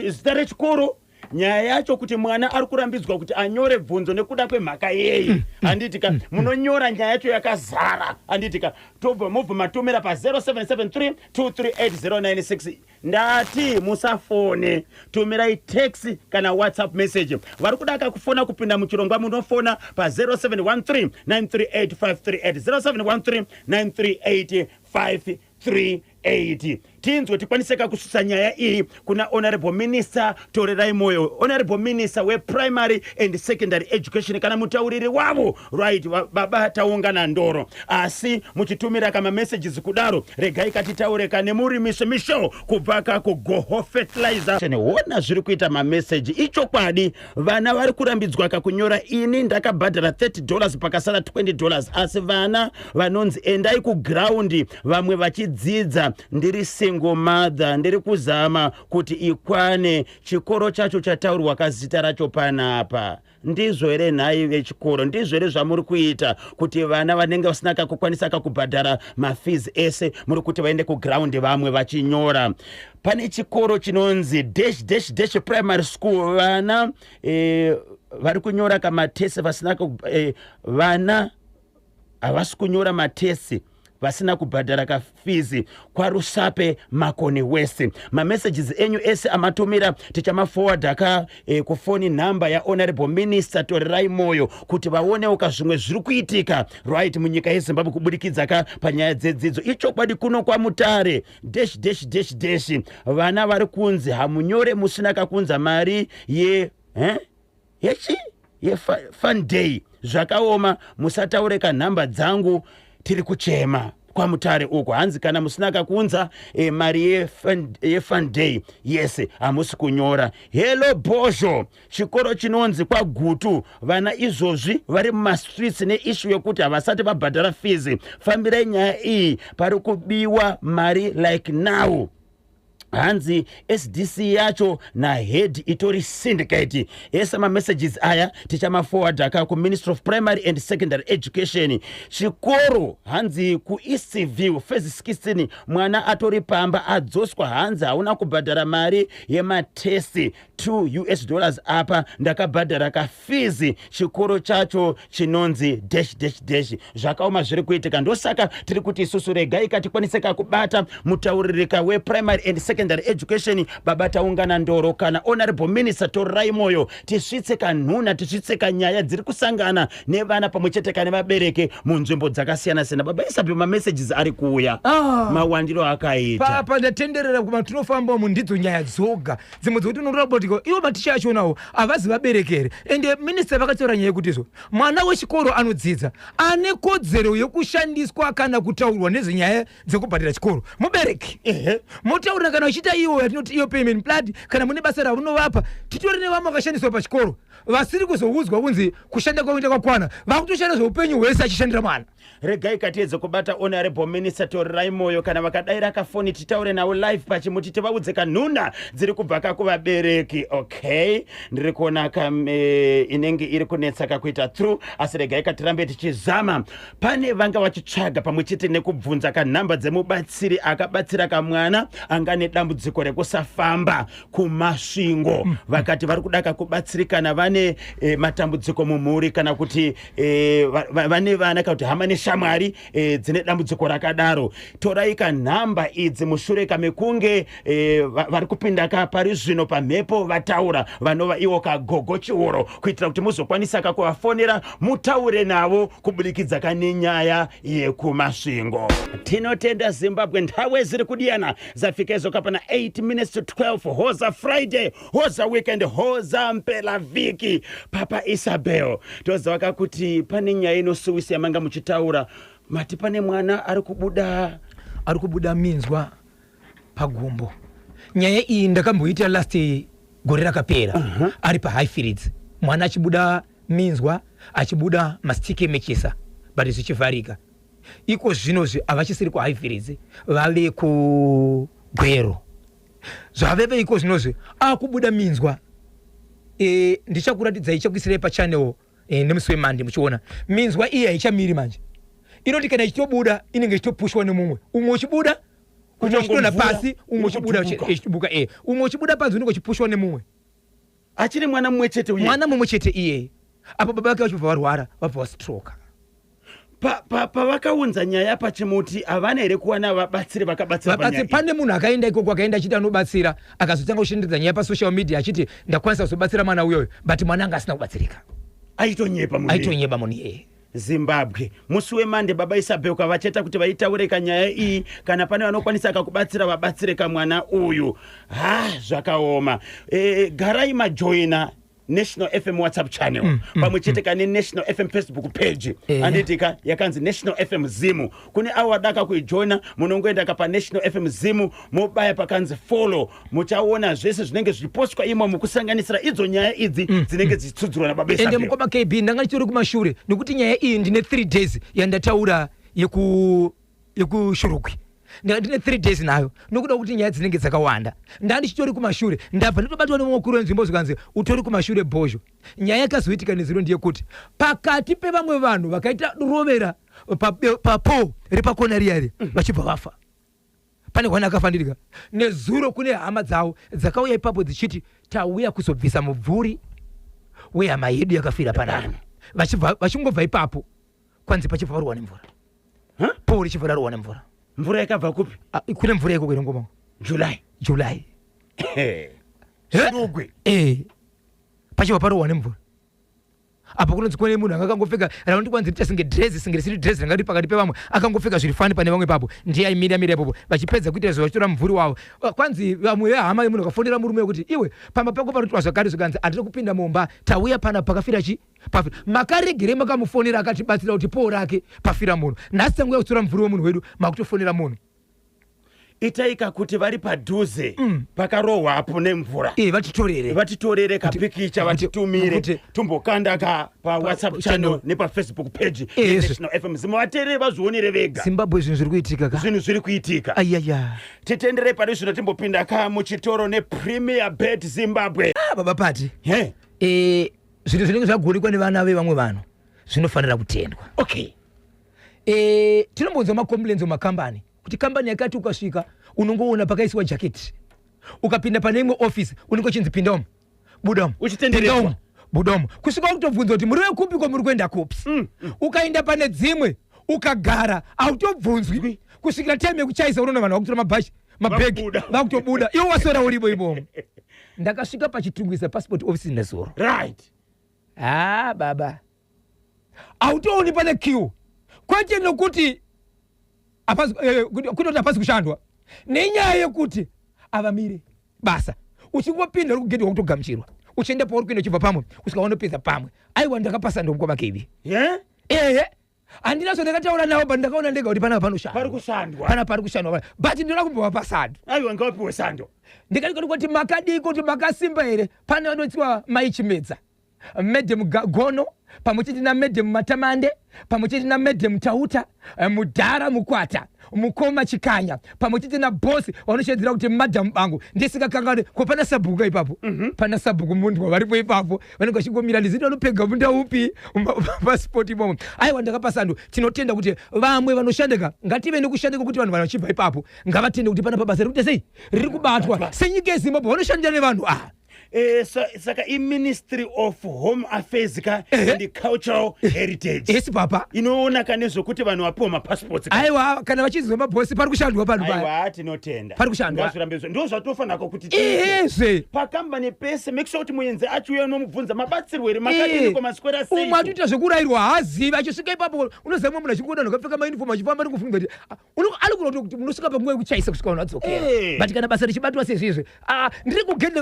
zita rechikoro, nyaya yacho kuti mwana ari kurambidzwa kuti anyore bvunzo nekuda kwemhaka yei, handiti ka? Munonyora nyaya yacho yakazara, handiti ka? Tobva mobva matumira pa 0773 238096. Ndati musafone, tumirai text kana WhatsApp message. Vari kuda kakufona kupinda muchirongwa, munofona pa 0713 938 538, 0713 938 538. Tinzwe, tikwanise kusvitsa nyaya iyi kuna Honorable Minister Torerai Moyo, Honorable Minister weprimary and secondary education, kana mutauriri wavo, right? Baba Taungana Ndoro. Asi muchitumira kamamessages kudaro, regai katitaure kane murimiso Michel kubva kakuGoho Fertilizer. Hona zviri kuita mameseji. Ichokwadi, vana vari kurambidzwa kakunyora. Ini ndakabhadhara $30, pakasara $20, asi vana vanonzi endai kugraundi vamwe vachidzidza. Ndiri single mother, ndiri kuzama kuti ikwane. Chikoro chacho chataurwa kazita racho panapa, ndizvo here nhai vechikoro? Ndizvo here zvamuri kuita kuti vana vanenge vasina kakukwanisa kakubhadhara mafees ese, muri kuti vaende kugraundi vamwe vachinyora? Pane chikoro chinonzi dash dash dash primary school, vana vari kunyora kamatest vasina vana havasi kunyora matest vasina kubhadhara kafees, kwaRusape, Makoni West. Mamessages enyu ese amatumira tichamaforwarda ka kufoni nhamba yaHonorable Minister Torerai Moyo kuti vaonewo ka zvimwe zviri kuitika, right, munyika yeZimbabwe kubudikidza ka panyaya dzedzidzo. Ichokwadi, kuno kwaMutare dash dash dash dash, vana vari kunzi hamunyore musina kakunza mari ye, eh? Yechi yefun day. Zvakaoma, musataure kanhamba dzangu, tiri kuchema kwaMutare uko. Hanzi kana musina kakuunza mari yefun day yese, hamusi kunyora. Hello Bhozho, chikoro chinonzi kwaGutu, vana izvozvi vari mumastreets neissue yekuti havasati vabhadhara fees. Fambirai nyaya iyi, pari kubiwa mari like now. Hanzi SDC yacho nahead itori syndicate. Ese mamessages aya tichamaforwarda ka kuMinistry of Primary and Secondary Education. Chikoro hanzi kuEastview Phase 16, mwana atori pamba adzoswa, hanzi hauna kubhadhara mari yematest, 2 US dollars. Apa ndakabhadhara kafees. Chikoro chacho chinonzi dash dash dash. Zvakaoma zviri kuitika. Ndosaka tiri kuti isusu regai katikwanise kakubata mutauririka weprimary and secondary education, Baba Taungana Ndoro, kana Honorable Minister Torai Moyo, tisvitse kanhuna, tisvitse kanyaya dziri kusangana nevana pamwe chete kane vabereki munzvimbo dzakasiyana-siyana. Baba Isapi, mamessages ari kuuya mawandiro akaita. Papa ndatenderera kumatinofamba umu, ndidzo nyaya dzoga. Dzimwe dzekuti unotora kuti ivo maticha achonawo havazi vabereki here? Ende minista vakataura nyaya yekuti izvo mwana wechikoro anodzidza ane kodzero yekushandiswa kana kutaurwa nezvenyaya dzekubhadhara chikoro. Mubereki motaurira kana uchiita iwo yatinoti iyo payment plan, kana mune basa ramunovapa. Titori nevamwe vakashandiswa pachikoro vasiri kuzoudzwa kunzi kushanda kwavoita kwakwana, vakutoshanda zveupenyu hwese achishandira mwana. Regai katiedze kubata Honorable Minister Torerai Moyo. Kana vakadaira kafoni, titaure navo live pachimuti, tivaudze kanhuna dziri kubva kakuvabereki. Okay, ndiri kuona inenge iri kunetsa kakuita through, asi regai katirambe tichizama. Pane vanga vachitsvaga pamwe chete nekubvunza kanhamba dzemubatsiri akabatsira kamwana anga nedambudziko rekusafamba kuMasvingo. Vakati vari kuda kakubatsirikana, vane matambudziko mumhuri, kana kuti vane vana kana kuti hama neshamwari dzine dambudziko rakadaro. Torai kanhamba idzi mushure kamekunge vari kupinda ka pari zvino pamhepo vataura, vanova iwo kagogo Chioro, kuitira kuti muzokwanisa kakuvafonera mutaure navo kubudikidza kane nyaya yekuMasvingo. Tinotenda Zimbabwe, nthawe ziri kudiyana zafika izo kapana 8 minutes to 12. Hoza Friday, hoza weekend, hoza mpela vhiki. Papa Isabel, toziva kakuti pane nyaya inosuwisa yamanga muchitaura. Mati pane mwana ari kubuda Ari kubuda minzwa pagumbo. Nyaya iyi ndakamboita last gore rakapera. Ari paHighfields, mwana achibuda minzwa, achibuda masticks emechisa, but zvichivharika. Iko zvinozvi havachisiri kuHighfields, vave kuGwero. Zvaveve iko zvinozvi akubuda minzwa. Ndichakuratidzai, chakuisirai pachannel nemusi weMonday muchiona. Minzwa iyi haichamiri manje, inoti kana ichitobuda inenge ichitopushwa nemumwe, umwe uchibuda, umwe uchidonha mvura pasi, umwe uchibuda iri ichitubuka, umwe uchibuda panze, unenge uchipushwa nemumwe. Achiri mwana mumwe chete uye Mwana mumwe chete iyeye. Apo baba vake vachibva varwara, vabva vastroka. Pavakaunza nyaya pachimuti, havana here kuwana vabatsiri vakabatsira Vabatsi panyaya iyi? Pane munhu akaenda ikoko, akaenda achiti anobatsira, akazotanga kushenderedza nyaya pasocial media achiti ndakwanisa kuzobatsira mwana uyoyo, but mwana anga asina kubatsirika. Aitonyepa munhu iyeye. Aitonyeba munhu iyeye. Zimbabwe, musi weMonday Baba Isabel vacheta kuti vaitaure kanyaya iyi. Kana pane vanokwanisa kakubatsira, vabatsire kamwana uyu. Ha, zvakaoma. Garai majoina National FM WhatsApp channel pamwe chete kane National FM Facebook page. Anditika yakanzi National FM Zimu. Kune avo vadaka kuijoina, munongoenda ka paNational FM Zimu, mobaya pakanzi follow, muchaona zvese zvinenge zvichipostwa imomo, kusanganisira idzo nyaya idzi dzinenge dzichitsudzurwa nababa Ende Isabel. Mukoma KB, ndanga ndichitori kumashure nekuti nyaya iyi ndine 3 days yandataura yekuShurugwi. Ndanga ndine 3 days nayo nokuda kuti nyaya dzinenge dzakawanda. Ndaa ndichitori kumashure, ndabva ndatobatwa nemumwe mukuru wenzvimbo, zvikanzi utori kumashure Bhozho. Nyaya yakazoitika nezuro ndeyekuti pakati pevamwe vanhu vakaita rovera papole repakona riya riya, vachibva vafa. Pane hwana akafa ndirika nezuro. Kune hama dzavo dzakauya ipapo dzichiti tauya kuzobvisa mubvuri wehama yedu yakafira panapa. Vachibva vachingobva ipapo, kwanzi pachibva varohwa nemvura. Huh? Pole richibva rarohwa nemvura. Mvura yakabva kupi? Ah, kune mvura ikoko irongoma. July? July. Shurugwi. Eh, pachibva parohwa nemvura. Apo kunonzi kune munhu anga akangopfeka raundi, kwanzi riita senge dress, senge risiri dress, ranga riri pakati pevamwe, akangopfeka zviri fani pane vamwe ipapo. Ndiye aimira mira ipopo, vachipedza kuita izvo vachitora mumvuri wavo. Kwanzi vamwe vehama yemunhu vakafonera murume wekuti iwe pamba pako panoitwa zvakare, zvikanzi handina kupinda mumba, tauya pana pakafira chi pafira. Makaregerei makamufonera akatibatsira kuti poo rake pafira munhu. Nhasi tanguya kutora mumvuri wemunhu wedu, makutofonera munhu. Itaika kuti vari padhuze pakarohwapo nemvura e vatitorere. Vatitorere kapikicha, vatitumire, tumbokanda ka paWhatsApp channel nepaFacebook page yeNational FM. Zimwe vateereri vazvionere vega. Zimbabwe, zvinhu zviri kuitika ka. Zvinhu zviri kuitika. Ayaya. Titenderei pari zvino timbopinda ka muchitoro nePremier Bet Zimbabwe. Ah, baba Pati. He. Zvinhu zvinenge zvagonikwa nevana vevamwe vanhu zvinofanira kutendwa. Tinombonzwa macomplaints mumakambani kuti kambani yakati ukasvika unongoona pakaisiwa jaketi, ukapinda pane imwe office unenge uchinzi pinda umu, buda umu. Uchitenderedzwa. Pinda umu, buda umu, kusvika wakutobvunza kuti muri vekupi, kwamuri kuenda kupi. Ukaenda pane dzimwe ukagara hautobvunzwi kusvikira time yekuchaisa, unoona vanhu vakutora mabhachi, mabhegi. Vakubuda. Vakutobuda, iwo waswera uripo imomo. Ndakasvika paChitungwiza passport office nezuro. Ha, baba, hautooni pane queue, kwete nokuti kwete kuti hapasi kushandwa, nenyaya yekuti avamire basa. Uchingopinda uri kugedhi wakutogamuchirwa, uchienda pauri kuenda, uchibva pamwe kusvika wanopedza pamwe. Aiwa, ndakapasa ndomukoma kebi. Ehe, handina zvandakataura navo, but ndakaona ndega kuti panapa panoshandwa. Pari kushandwa. Pana pari kushandwa, but ndinoda kumbovapa sando. Aiwa, ngawapiwe sando. Ndikati kuti makadii, kuti makasimba here? Pane vanotsiwa Maichimedza, Madam Gono, pamwe chete naMadam Matamande, pamwe chete naMadam Tauta, Mudhara Mukwata, Mukoma Chikanya, pamwe chete nabhosi vanoshedzera kuti Madam Bangu. Ndisingakanganwe ko pana sabhuku ipapo. Pana sabhuku Mundwa varipo ipapo, vanenge vachingomira ndiziti vanopega munda upi pasipoti imomo. Aiwa, ndakapa sando. Tinotenda kuti vamwe vanoshandika, ngative nekushandika kuti vanhu vachibva ipapo ngavatende kuti panapa basa riri kuita sei, riri kubatwa. Senyika yeZimbabwe vanoshandira nevanhu ava. Saka iMinistry of Home Affairs ka and Cultural Heritage Yes, papa. inoona ka nezvekuti vanhu vapiwa mapassports ka. Aiwa, kana vachinzwa mabhosi, pari kushandwa panhu paya. Aiwa, tinotenda. Pari kushandwa. Ngazvirambe izvo, ndo zvatinofanira kuti tiite. Ihezve. Pakambani pese make sure kuti muenzi achiuya unomubvunza mabatsirwo here, makadini ko, maswera sei. Umwe atoita zvekurayirwa, haazivi. Achisvika ipapo unoziva mumwe munhu achingoona vanhu vakapfeka mauniform achifamba nekufunga kuti ah, ari kuona kuti munosvika panguva yekuchaisa kusvika vanhu vadzokera. But kana basa richibatwa sezvizvi, ah, ndiri kugedhi,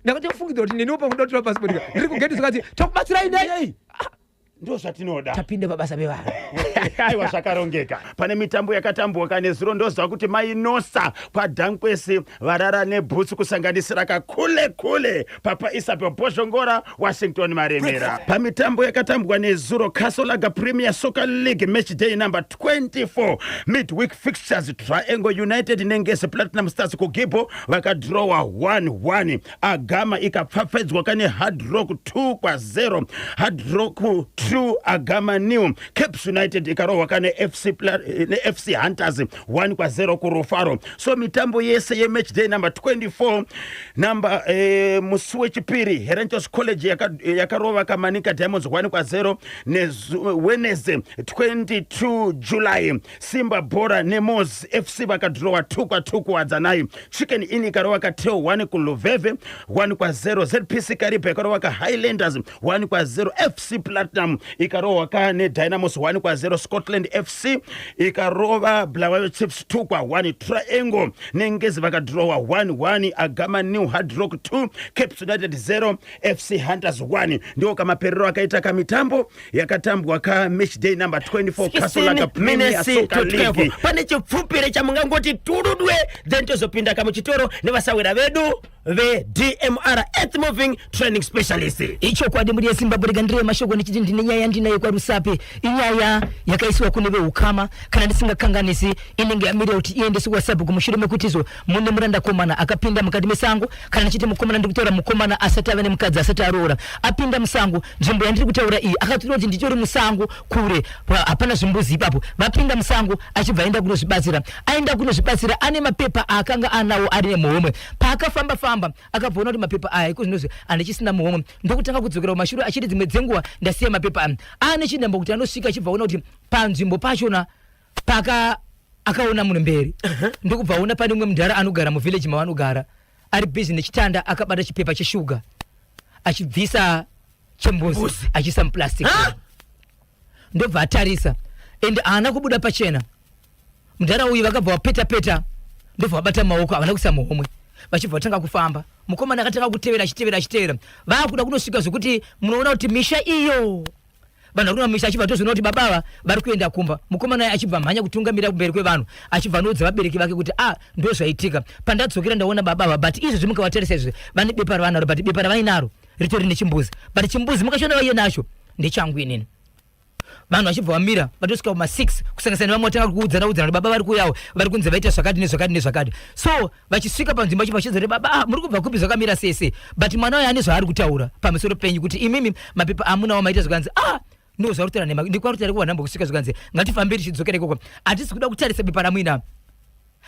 ndakatofungidzira kuti neniwo pakuda kutora pasipoti ndiri kugedhi, zvikati tokubatsirai nei. Ndo zvatinoda. Tapinda pabasa pevanhu. Aiwa, zvakarongeka. Pane mitambo yakatambwa kanezuro, ndoziva kuti mainosa kwadhankwesi varara nebhutsu, kusanganisira kakule kule Papa Isabel Bhozhongora, Washington Maremera. Pamitambo yakatambwa nezuro, Castle Lager Premier Soccer League match day number 24 midweek fixtures, Triangle United neNgezi Platinum Stars kuGibbo vakadrowa 1-1. Agama ikapfapfedzwa kane Hard Rock 2 kwa0, Hard Rock 2, Agama 0. Caps United ikarohwa kane neFC Hunters 1 kwa0 kuRufaro. So mitambo yese yematch day number 24 number musi wechipiri, Herentals College yakarova kaManica Diamonds 1 kwa0. Wednesday 22 July, Simba Bhora neMoz FC vakadrowa 2 kwa2 kuWadzanai. Chicken Inn ikarova kaTel 1 kuLuveve 1 kwa0. ZPC Kariba ikarova kaHighlanders 1 kwa0. FC Platinum ikarohwa ka neDynamos 1 kwa0. Scotland FC ikarova Bulawayo Chiefs 2 kwa1. Triangle neNgezi vakadrowa 1-1. Agama 0, Hard Rock 2, Caps United 0, FC Hunters 1. Ndiwo kamaperero akaita kamitambo yakatambwa ka match day number 24 Castle Lager Premier Minutes to Soccer 12. League. Pane chipfupire chamungangoti turudwe, then tozopinda kamuchitoro nevasawira vedu veDMR Earth Moving Training Specialist. Ichokwadi, muri yeZimbabwe. Rega ndire mashoko ndichiti ndine nyaya yandinayo kwaRusape. Inyaya yakaisiwa kune veukama, kana ndisingakanganisi inenge yamirira kuti iendeswe kwasabhuku mushure mekuti izvo mune murandakomana akapinda mukati mesango. Kana ndichiti mukomana, ndiri kutaura mukomana asati ava nemukadzi, asati aroora, apinda musango. Nzvimbo yandiri kutaura iyi akatoona kuti nditori musango kure, hapana zvimbuzi ipapo. Vapinda musango achibva aenda kunozvibatsira. Aenda kunozvibatsira ane mapepa aakanga anawo ari nemuhomwe. Paakafamba famba akabvaona kuti mapepa aya iko zvinozvi handichisina muhomwe, ndokutanga kudzokera kumashure achiti dzimwe dzenguva ndasiya mapepa aya. Aane chinhambo kuti anosvika achibva aona kuti panzvimbo pachona paka akaona munhu mberi, ndokubva aona pane umwe mudhara anogara muvillage mavanogara ari busy nechitanda, akabata chipepa cheshuga achibvisa. Chimbuzi achiisa muplastic, ndobva atarisa, ende haana kubuda pachena. Mudhara uyu vakabva vapeta peta, ndobva vabata maoko, havana kuisa muhomwe, vachibva vatanga kufamba. Mukomana akatanga kutevera, achitevera, achitevera, vaakuda kunosvika zvekuti munoona kuti misha iyo vanhu vari kumamisha, achibva tozoona kuti baba ava vari kuenda kumba. Mukomana uyu achibva mhanya kutungamira kumberi kwevanhu, achibva anoudza vabereki vake kuti a ah, ndo zvaitika pandadzokera, ndaona baba ava, but izvozvi mukavatarisa izvi vane bepa ravanaro, but bepa ravainaro ritori nechimbuzi, but chimbuzi mukachiona vaiye nacho ndechangu inini. Vanhu vachibva vamira, vatosvika kuma 6, kusanganisa nevamwe vatanga kuudzana udzana kuti baba vari kuuyawo, vari kunzi vaita zvakati nezvakati nezvakati. So vachisvika panzvimbo vachibva vachinzwa kuti baba, ah, muri kubva kupi, zvakamira sei sei, but mwana uyo ane zvaari kutaura pamusoro penyu kuti imimi mapepa amunawo maita. Zvikanzi, ah, no, zvauri kutaura nhema, ndikwarutaura kuvanhu kusvika. Zvikanzi, ngatifambe tichidzokera ikoko, hatisi kuda kutarisa bepa ramuinaro,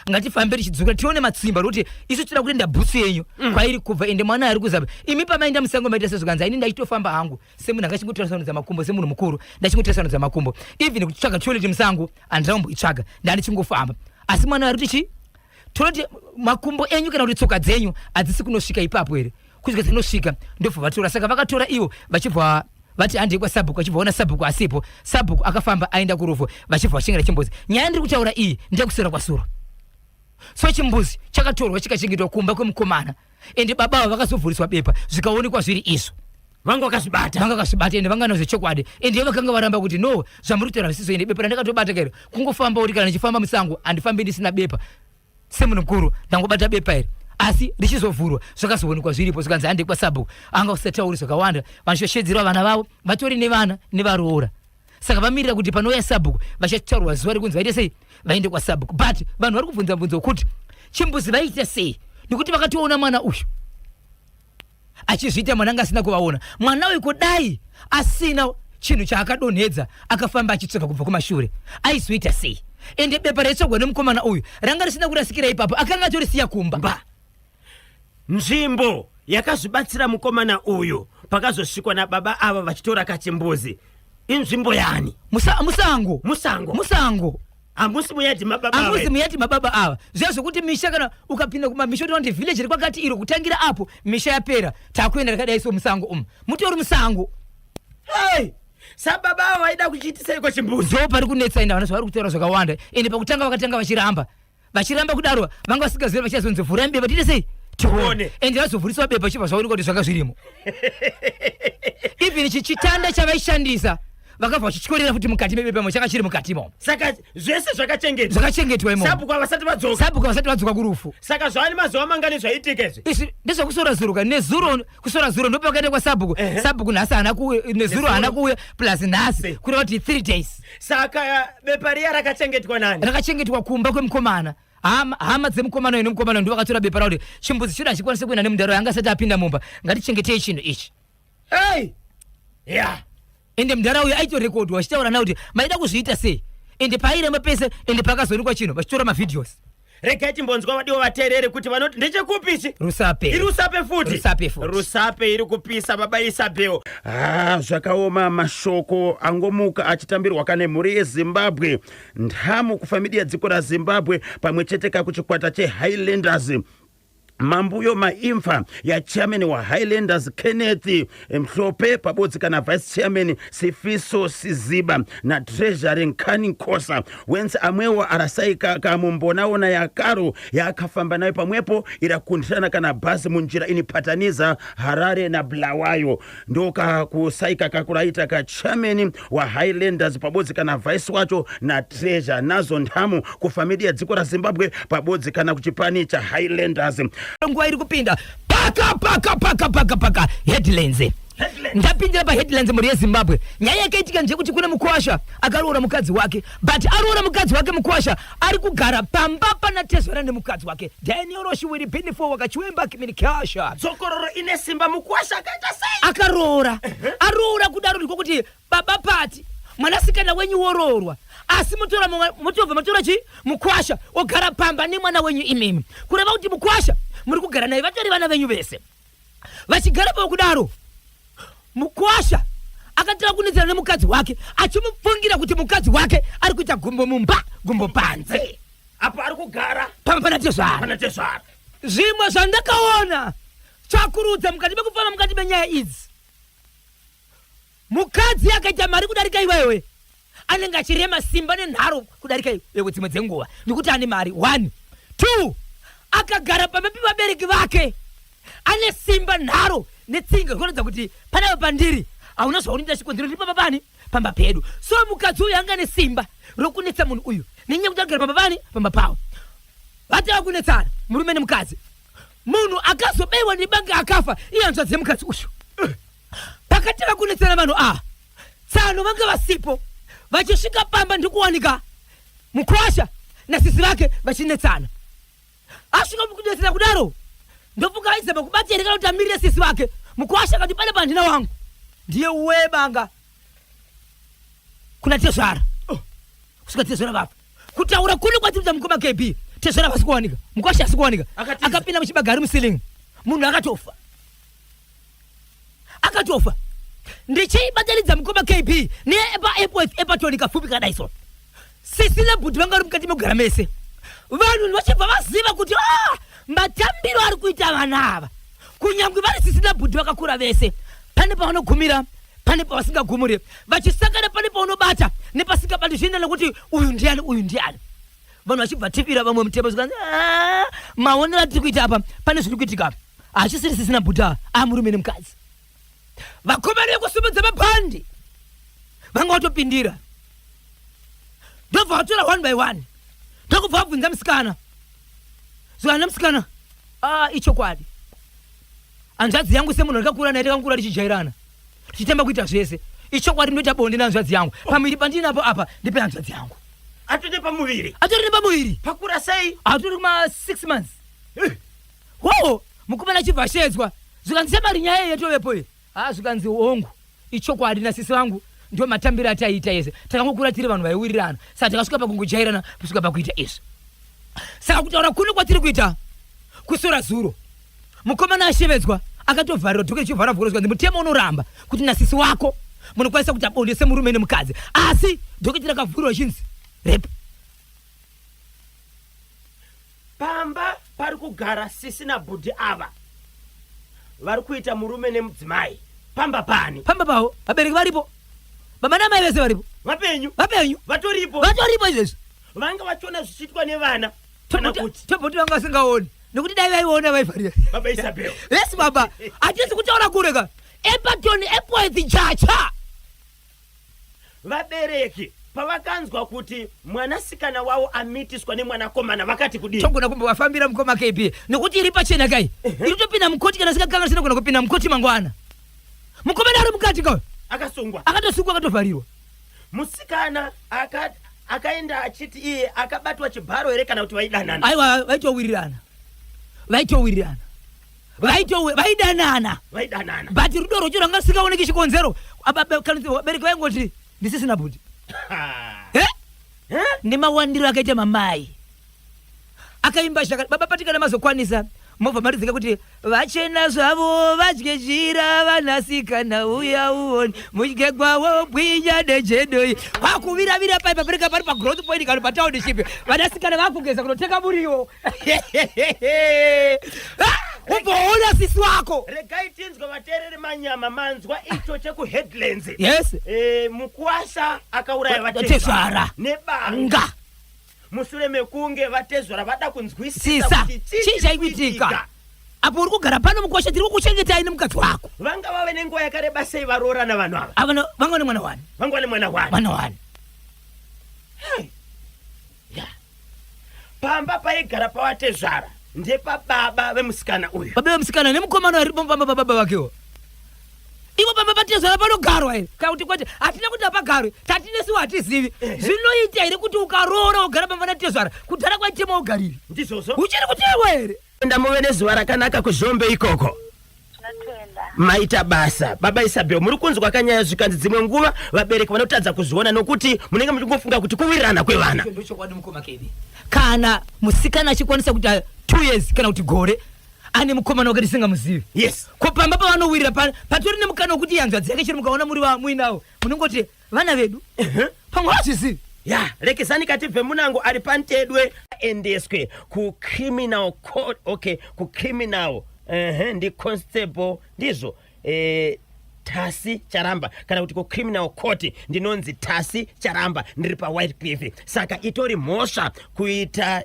ngatifambe tichidzokera tione matsimba, rokuti isu tinoda kuenda bhutsu yenyu kwairi kubva. Ende mwana ari kuzapa, imi pamaenda musango maita sezvikanzi, aini ndachitofamba hangu semunhu angachingotasanudza makumbo, semunhu mukuru ndachingotasanudza makumbo, even kutsvaga toilet musango handina kumboitsvaga, ndandichingofamba. Asi mwana ari kuti chi toilet, makumbo enyu kana kuti tsoka dzenyu hadzisi kunosvika ipapo here? Kusvika dzinosvika, ndobva vatora. Saka vakatora ivo, vachibva vati handei kwasabhuku, vachibva vaona sabhuku asipo, sabhuku akafamba aenda kurufu, vachibva vachengera chimbuzi. Nyaya ndiri kutaura iyi ndekusera kwasuro. So chimbuzi chakatorwa chikachengetwa kumba kwemukomana, ende baba ava vakazovhuriswa bepa, zvikaonekwa zviri izvo. Vanga vakazvibata. Vanga vakazvibata, ende vanga nazvechokwadi, ende vakanga varamba kuti no, zvamuri kutaura zvisiso. Ende bepa randakatobata kairo kungofamba uri, kana ndichifamba musango handifambi ndisina bepa, semunhu mukuru ndangobata bepa iri. Asi richizovhurwa zvakazoonekwa zviripo. Zvikanzi handei kwasabhuku, anga usatauri zvakawanda, vachishedzera vana vavo, vatori nevana nevaroora. Saka vamirira kuti panouya sabhuku vachataurwa zuva rekunzi vaite sei, vaende kwasabhuku. But vanhu vari kubvunza bvunzo kuti chimbuzi vaita sei, nekuti vakatoona mwana uyu achizviita, mwana anga asina kuvaona. Mwana uyu kudai asina chinhu chaakadonhedza akafamba achitsvaka kubva kumashure, aizoita sei? Ende bepa raitsvagwa nemukomana uyu ranga risina kurasikira ipapo, akanga atorisiya kumba. Mba nzvimbo yakazvibatsira mukomana uyu pakazosvikwa nababa ava vachitora kachimbuzi inzvimbo yani? Musango. Musango. Musango. Hamusi muyadhi mababa. Hamusi muyadhi mababa ava. Zviya zvokuti misha, kana ukapinda kumamisha utoona kuti village rekwakati iro, kutangira apo misha yapera, takuenda rakadai. So musango umu mutori musango. Hey! Sababa ava vaida kuchiitiseiko chimbuzi? Ndo pari kunetsa, ende vana zvavari kutaura zvakawanda. Ende pakutanga vakatanga vachiramba, vachiramba kudaro, vanga vasingazivi, vachazonzi vhurai bepa tiite sei, tione. Ende vazovhuriswa bepa, chibva zvaonekwa kuti zvanga zvirimo. Even chitanda chavaishandisa vakabva vachityorera futi mukati mebepa, changa chiri mukatimo. Saka zvese zvakachengetwa. Zvakachengetwa imomo. Sabhuku havasati vadzoka. Sabhuku vasati vadzoka kurufu. Saka zvava nemazuva mangani zvaitika izvi? Izvi ndezvekusora zuro ka, nezuro kusora zuro ndopakaenda kwasabhuku. Sabhuku nhasi haana kuuya, nezuro haana kuuya, plus nhasi, kureva kuti 3 days. Saka bepa riya rakachengetwa nani? Rakachengetwa kumba kwemukomana. Hama dzemukomana uyu nemukomana uyu ndo vakatora bepa ravo kuti chimbuzi chino hachikwanisi kuenda nemundaro yanga asati apinda mumba, ngatichengetei chinhu ichi. Hey! Ya. Ende mudhara uyu aitorekodwa achitaura naye kuti maida kuzviita sei, ende paairamba pese, ende pakazoonekwa chinhu vachitora mavideos. Regai timbonzwa vadiwa vateereri kuti vanoti ndechekupi ichi. Rusape. Iri Rusape futi. Rusape futi. Rusape iri kupisa, baba Isabel. Ha, zvakaoma. Mashoko angomuka achitambirwa kane mhuri yeZimbabwe, nhamu kufamidia dziko raZimbabwe pamwe chete kakuchikwata cheHighlanders. Mambuyo maimfa yachairman waHighlanders Kenneth Mhlophe pabodzi kana vice chairman Sifiso Siziba natreasury Nkani Nkosa wense amwewo arasaika kamumbonaona yakaro yaakafamba nayo pamwepo irakundirana kana bhazi munjira inipataniza Harare naBulawayo. Ndokakusaika kakuraita kachairman waHighlanders pabodzi kana vice wacho natreasure nazo nhamu kufamilia dziko raZimbabwe pabodzi kana kuchipani chaHighlanders. Nguva iri kupinda paka paka paka paka paka headlines. Ndapindira paheadlines, mhuri yeZimbabwe. Nyaya yakaitika ndeyekuti kune mukwasha akaroora mukadzi wake, but aroora mukadzi wake, mukwasha ari kugara pamba pana tezvara nemukadzi wake. Daniel Roshiwiri Benifo wakachiwemba Kiminikasha. Dzokororo ine simba, mukwasha akaita sei? Akaroora, aroora kudaro ndiko kuti baba pati mwanasikana wenyu woroorwa, asi mutora mutobva matora chi mukwasha ogara pamba nemwana wenyu imimi, kureva kuti mukwasha muri kugara naye vatori vana venyu vese vachigara pavo. Kudaro mukwasha akatanga kunetsana nemukadzi wake, achimufungira kuti mukadzi wake ari kuita gumbo mumba gumbo panze. Apo ari kugara pamba pana tezvara. Pana tezvara. Zvimwe zvandakaona tsvakurudza mukati mekufamba mukati menyaya idzi. Mukadzi akaita mari kudarika iwewe anenge achirema simba nenharo kudarika iwewe dzimwe dzenguva nekuti ane mari. One, two, akagara pamba pevabereki vake ane simba, nharo netsinga zvinoratidza kuti panapa pandiri hauna zvaunoita chikonzero ndiri pamba pani pamba pedu. So mukadzi uyu anga ane simba rokunetsa munhu uyu nenyaya yekuti agara pamba pani pamba pavo. Vatava kunetsana murume nemukadzi. Munhu akazobaiwa nebanga akafa ihanzvadzi yemukadzi uyu. Pakatanga kunetsana vanhu ava, tsano vanga vasipo. Vachisvika pamba ndikuwanika mukwasha nasisi vake vachinetsana. Asvika mukunetsana kudaro, ndofunga aizama kubata here kana kuti amirire sisi vake. Mukwasha akati pane pandina wangu ndiye webanga kuna tezvara oh, kusvika tezvara vafa. Kutaura kuno kwatiri mukoma KB, tezvara vasi kuwanika, mukwasha asi kuwanika, akapinda muchibagari muceiling, munhu akatofa. Akatofa. Ndichiibatanidza mukoma KB nepaepworth epatoni kafupi kadai so. Sisi nabhuti vanga vari mukati mekugara mese. Vanhu vachibva vaziva kuti ah, matambiro ari kuita vana ava kunyangwe vari sisi nabhuti vakakura vese pane pavanogumira pane pavasingagumuri vachisangana pane paunobata nepasingabati zvienda nekuti uyu ndiani uyu ndiani. Vanhu vachibva tifira vamwe mutemo zvikanzi ah, maonero atiri kuita apa pane zviri kuitika apa hachisiri sisina bhuta amurume nemukadzi. Vakomana vekusumudza mabhandi vanga vatopindira ndobva vatora one by one ndokubva vabvunza musikana zvikana musikana ah, ichokwadi hanzvadzi yangu semunhu andakakura naye takangokura tichijairana tichitamba kuita zvese ichokwadi ndoita bonde nehanzvadzi yangu pamuviri pandinapo apa ndipe hanzvadzi yangu. Atori nepamuviri. Atori nepamuviri. Pakura sei? Atori kuma 6 months. Hoo mukomana achibva ashedzwa zvikanzi shamari nyaya iyi yatovepo iyi. Haa zvikanzi hongu ichokwadi nasisi vangu ndiwo matambiro ataiita ese takangokura tiri vanhu vaiwirirana saka takasvika pakungojairana kusvika pakuita izvi. Saka kutaura kuno kwatiri kuita kusora zuro mukomana ashevedzwa akatovharirwa dhuku richivhara vhuro zvikanzi mutemo unoramba kuti nasisi wako munokwanisa kuita bonde semurume nemukadzi asi dhoketi rakavhurwa richinzi rape. Pamba pari kugara sisi nabhudhi ava vari kuita murume nemudzimai pamba pani? Pamba pavo vabereki varipo, baba namai vese varipo. Vapenyu? Vapenyu. Vatoripo? Vatoripo izvezvi. Vanga vachiona zvichiitwa nevana kana kuti? Toboti vanga vasingaoni nekuti dai vaiona vaifarira. Baba Isabel. Yes baba, hatisi kutaura kure ka. Epatoni Epworth Chacha. Vabereki pavakanzwa kuti mwanasikana wavo amitiswa nemwanakomana vakati kudii? Togona kumbovafambira mukoma KB nekuti iri pachena kai. Iri kutopinda mukoti kana singakanganisi inogona kupinda mukoti mangwana. Mukomana ari mukati ka uyu. Akasungwa. Akatosungwa akatovharirwa. Musikana aka akaenda achiti iye akabatwa chibharo here kana kuti vaidanana? Aiwa vaitowirirana. Vaitowirirana. Vaito vaidanana. Vaidanana. But rudo rwacho rwanga rusingaoneki chikonzero. Vabereki vaingoti ndisisina bhuti. Eh? Eh? Nemawandiro akaita mamai. Akaimba zvaka baba patikana mazokwanisa mobva maridzika kuti vachena zvavo vadye jira vanasikana uya uone mudye gwawo bwinya nejedoi kwakuviravira pai papereka pari pagrowth point kana patownship vanasikana vakugeza kunotenga muriwo. Ubvoona sisi wako. Regai tinzwe vateereri manyama manzwa icho chekuheadlands. Yes. E, mukuwasha akauraya vatezvara nebanga mushure mekunge vatezvara vada kunzwisisa kuti chii chaikuitika apo uri kugara pano mukwasha tiri kukuchengetai nemukadzi wako. Vanga vave nenguva yakareba sei varoorana vanhu ava? Ava vanga vane mwana wani. Vanga vane mwana wani. Mwana wani. Hey. Yeah. Pamba paigara pavatezvara ndepababa vemusikana uyu. Baba vemusikana nemukomana ari pamba pababa vakewo. Ivo pamba patezvara panogarwa here kana kuti kwete? Hatina kuti hapagarwe, tatinesiwo hatizivi. Zvinoita here kuti ukaroora wogara pamba natezvara? Kudhara kwaitema ugariri. Ndizvozvo. Uchiri kutewa here? Enda muve nezuva rakanaka kuZhombe ikoko. Tinotenda. Maita basa baba Isabel, muri kunzwa kanyaya zvikanzi dzimwe nguva vabereki vanotadza kuzviona nokuti munenge muchingofunga kuti kuwirirana kwevana. Ndochokwadi mukoma Kevi. Kana musikana achikwanisa kuita 2 years kana kuti gore ane mukomana wake tisingamuzivi. Yes. Ko pamba pavanowirira patori nemukana wekuti hanzvadzi yake chero mukaona muri muinawo munongoti vana vedu pamwe hazvizivi. Ya, rekezani katibve munango ari pantedwe endeswe ku criminal court. Okay, ku criminal. Ehe, ndi constable ndizvo. Eh, Tasi Charamba, kana kuti kucriminal court ndinonzi Tasi Charamba, ndiri paWhite Cliff. Saka itori mhosva kuita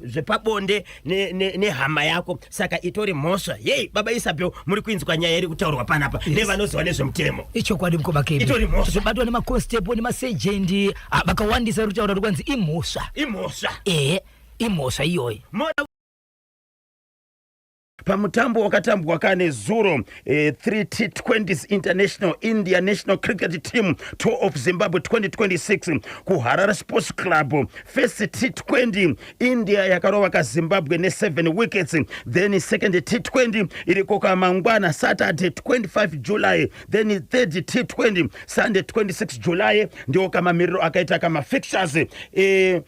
zvepabonde nehama ne, ne yako, saka itori mhosva yei. Baba Isabel, muri kuinzwa nyaya iri kutaurwa panapa nevanoziva nezvemutemo? Ichokwadi, mukobakebe. Itori mhosva. Zvobatwa nemaconstable nemasejendi, vakawandisa vari kutaura kuti kwanzi imhosva. Imhosva. Ehe, imhosva iyoyi. Moda Pamutambo wakatambwa kane zuro, 3 T20s International India National Cricket Team Tour of Zimbabwe 2026 kuHarare Sports Club, first T20 India yakarova kaZimbabwe ne7 wickets. Then second T20 iriko kamangwana, Saturday 25 July, then third T20 Sunday 26 July. Ndiwo kamamiriro akaita kamafixtures 3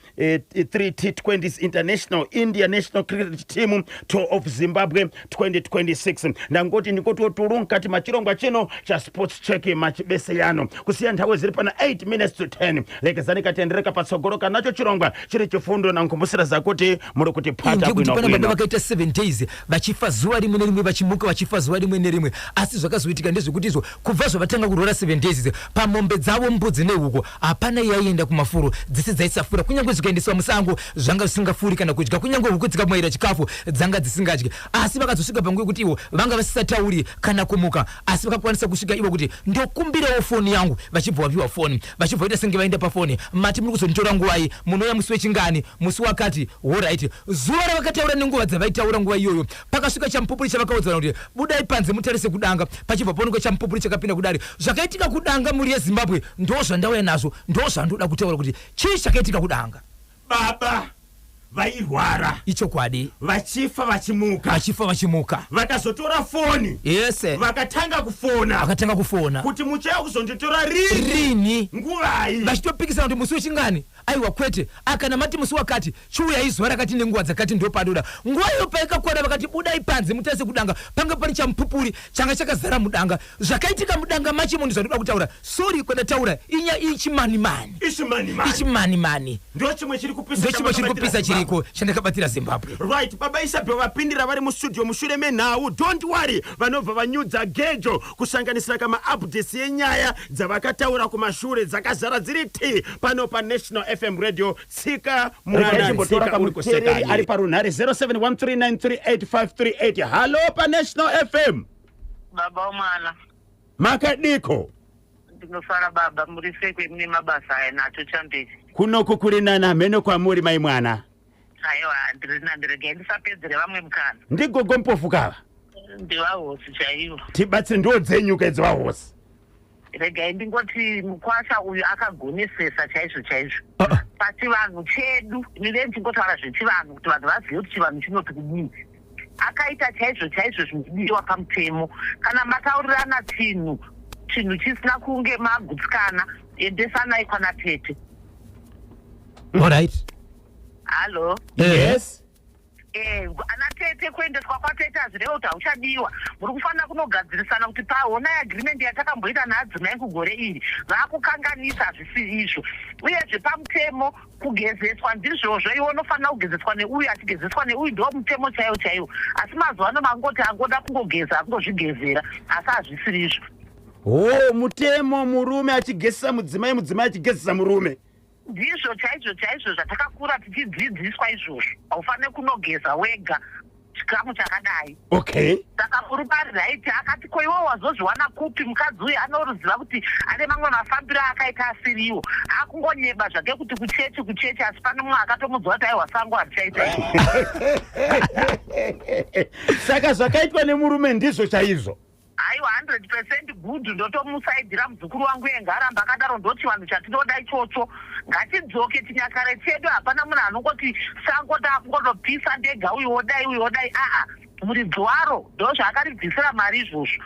T20s International India National Cricket Team Tour of Zimbabwe 2026. Ndangoti ndikototuru mukati machirongwa chino chaSports Check machibeseyano. Kusiya nthawi ziri pana 8 minutes to 10, lekezani katendereka patsogolo kanacho chirongwa chiri chifundo nankumbusira zakuti muri kuti pata Ngekuti bwino pana baba bwino. vakaita 7 days vachifa zuva rimwe nerimwe, vachimuka, vachifa zuva rimwe nerimwe. Asi zvakazoitika ndezvekuti izvo kubva zvavatanga kurwara 7 days idzi, pamombe dzavo, mbudzi nehuku, hapana yaienda kumafuro, dzese dzaisafura. Kunyange zvikaendeswa musango zvanga zvisingafuri kana kudya, kunyange huku dzikamwaira chikafu dzanga dzisingadyi. Asi vakazosvika panguva yekuti ivo vanga vasisatauri kana kumuka, asi vakakwanisa kusvika ivo kuti ndokumbirawo foni yangu. Vachibva vapiwa foni, vachibva vaita senge vaenda pafoni, mati muri kuzonditora nguvai, munouya musi wechingani, musi wakati. Alright, zuva ravakataura nenguva dzavaitaura, nguva iyoyo pakasvika chamupupuri chavakaudzana kuti budai panze mutarise kudanga. Pachibva paonekwa chamupupuri chakapinda kudare. Zvakaitika kudanga, mhuri yeZimbabwe, ndo zvandauya nazvo, ndo zvandoda kutaura kuti chii chakaitika kudanga. Baba vairwara. Ichokwadi. Vachifa vachimuka. Vachifa vachimuka. Vakazotora foni. Yese. Vakatanga kufona. Vakatanga kufona. Kuti muchauya kuzonditora rini? Rini? Nguvai? Vachitopikisana kuti musi wechingani. Aiwa, kwete, akana mati musi wakati, chiuyai zuva rakati nenguva dzakati. Ndopadoda nguva iyo paikakwana, vakati budai panze mutarise kudanga. Panga pane chamupupuri changa chakazara mudanga. Zvakaitika mudanga macho munhu zvandoda kutaura, sorry kwandataura, inya ichimanimani. Ichimanimani. Ichimanimani. Ndo chimwe chiri kupisa. Ndo chimwe chiri kupisa chamakabatira. chiriko chandakabatira Zimbabwe. Right, Baba Isabel vapindira vari mustudio mushure menhau. Don't worry, vanobva vanyudza gejo kusanganisira kama-updates yenyaya dzavakataura kumashure dzakazara dziri t pano paNational FM Radio. Tsika mwana, tsika uri kusekanyi ari parunhare 0713938538. Hallo paNational FM. Baba womwana. Makadiko? Ndinofara baba, muri sei kwemune mabasa aya nacho chamberi? Kunoku kuri nana, mheno kwamuri, mai mwana. Aiwa, ndiri nandiregai ndisapedzere vamwe mukana. Ndigogo Mpofu kava? Ndivahosi chaivo. Tibatsire, ndo dzenyuka idzi, vahosi. Regai ndingoti mukwasha uyu akagonesesa chaizvo chaizvo pachivanhu chedu. Inenge ndichingotaura zvechivanhu kuti vanhu vazive kuti chivanhu chinoti kudini. Akaita chaizvo chaizvo zvinodiwa pamutemo. Kana mataurirana chinhu, chinhu chisina kunge magutsikana, endesanai kwana tete. Alright. Hallo? Yes. Ana tete, kuendeswa kwatete hazvireve kuti hauchadiwa. Muri kufanira kunogadzirisana kuti paona agreement yatakamboita naadzimai kugore iri vaakukanganisa, hazvisi izvo. Uyezve pamutemo kugezeswa ndizvozvo, iwe unofanira kugezeswa neuyu achigezeswa neuyu, ndo mutemo chaiwo chaiwo. Asi mazuva ano mangoti angoda kungogeza akungozvigezera, asi hazvisiri izvo. Ho, mutemo murume achigezesa mudzimai, mudzimai achigezesa murume. Ndizvo chaizvo chaizvo zvatakakura tichidzidziswa izvozvo. Haufaniri kunogeza wega chikamu chakadai. Saka murume ari right. Akati ko iwe wazozviwana kupi? Mukadzi uyu anoruziva kuti ane mamwe mafambiro aakaita asiriwo, akungonyeba zvake kuti kuchechi, kuchechi, asi pane mumwe akatomudzwa kuti aiwa, sango harichaita izvo. Saka zvakaitwa nemurume ndizvo chaizvo. Aiwa, 100% good. Ndotomusaidzira muzukuru wangu iye, ngaaramba akadaro. Ndo chivanhu chatinoda ichocho. Ngatidzoke chinyakare chedu. Hapana munhu anongoti sango ndakungotopisa ndega, uyu wodai, uyu wodai. Aa, muridzi waro ndo zvaakaribvisira mari izvozvo.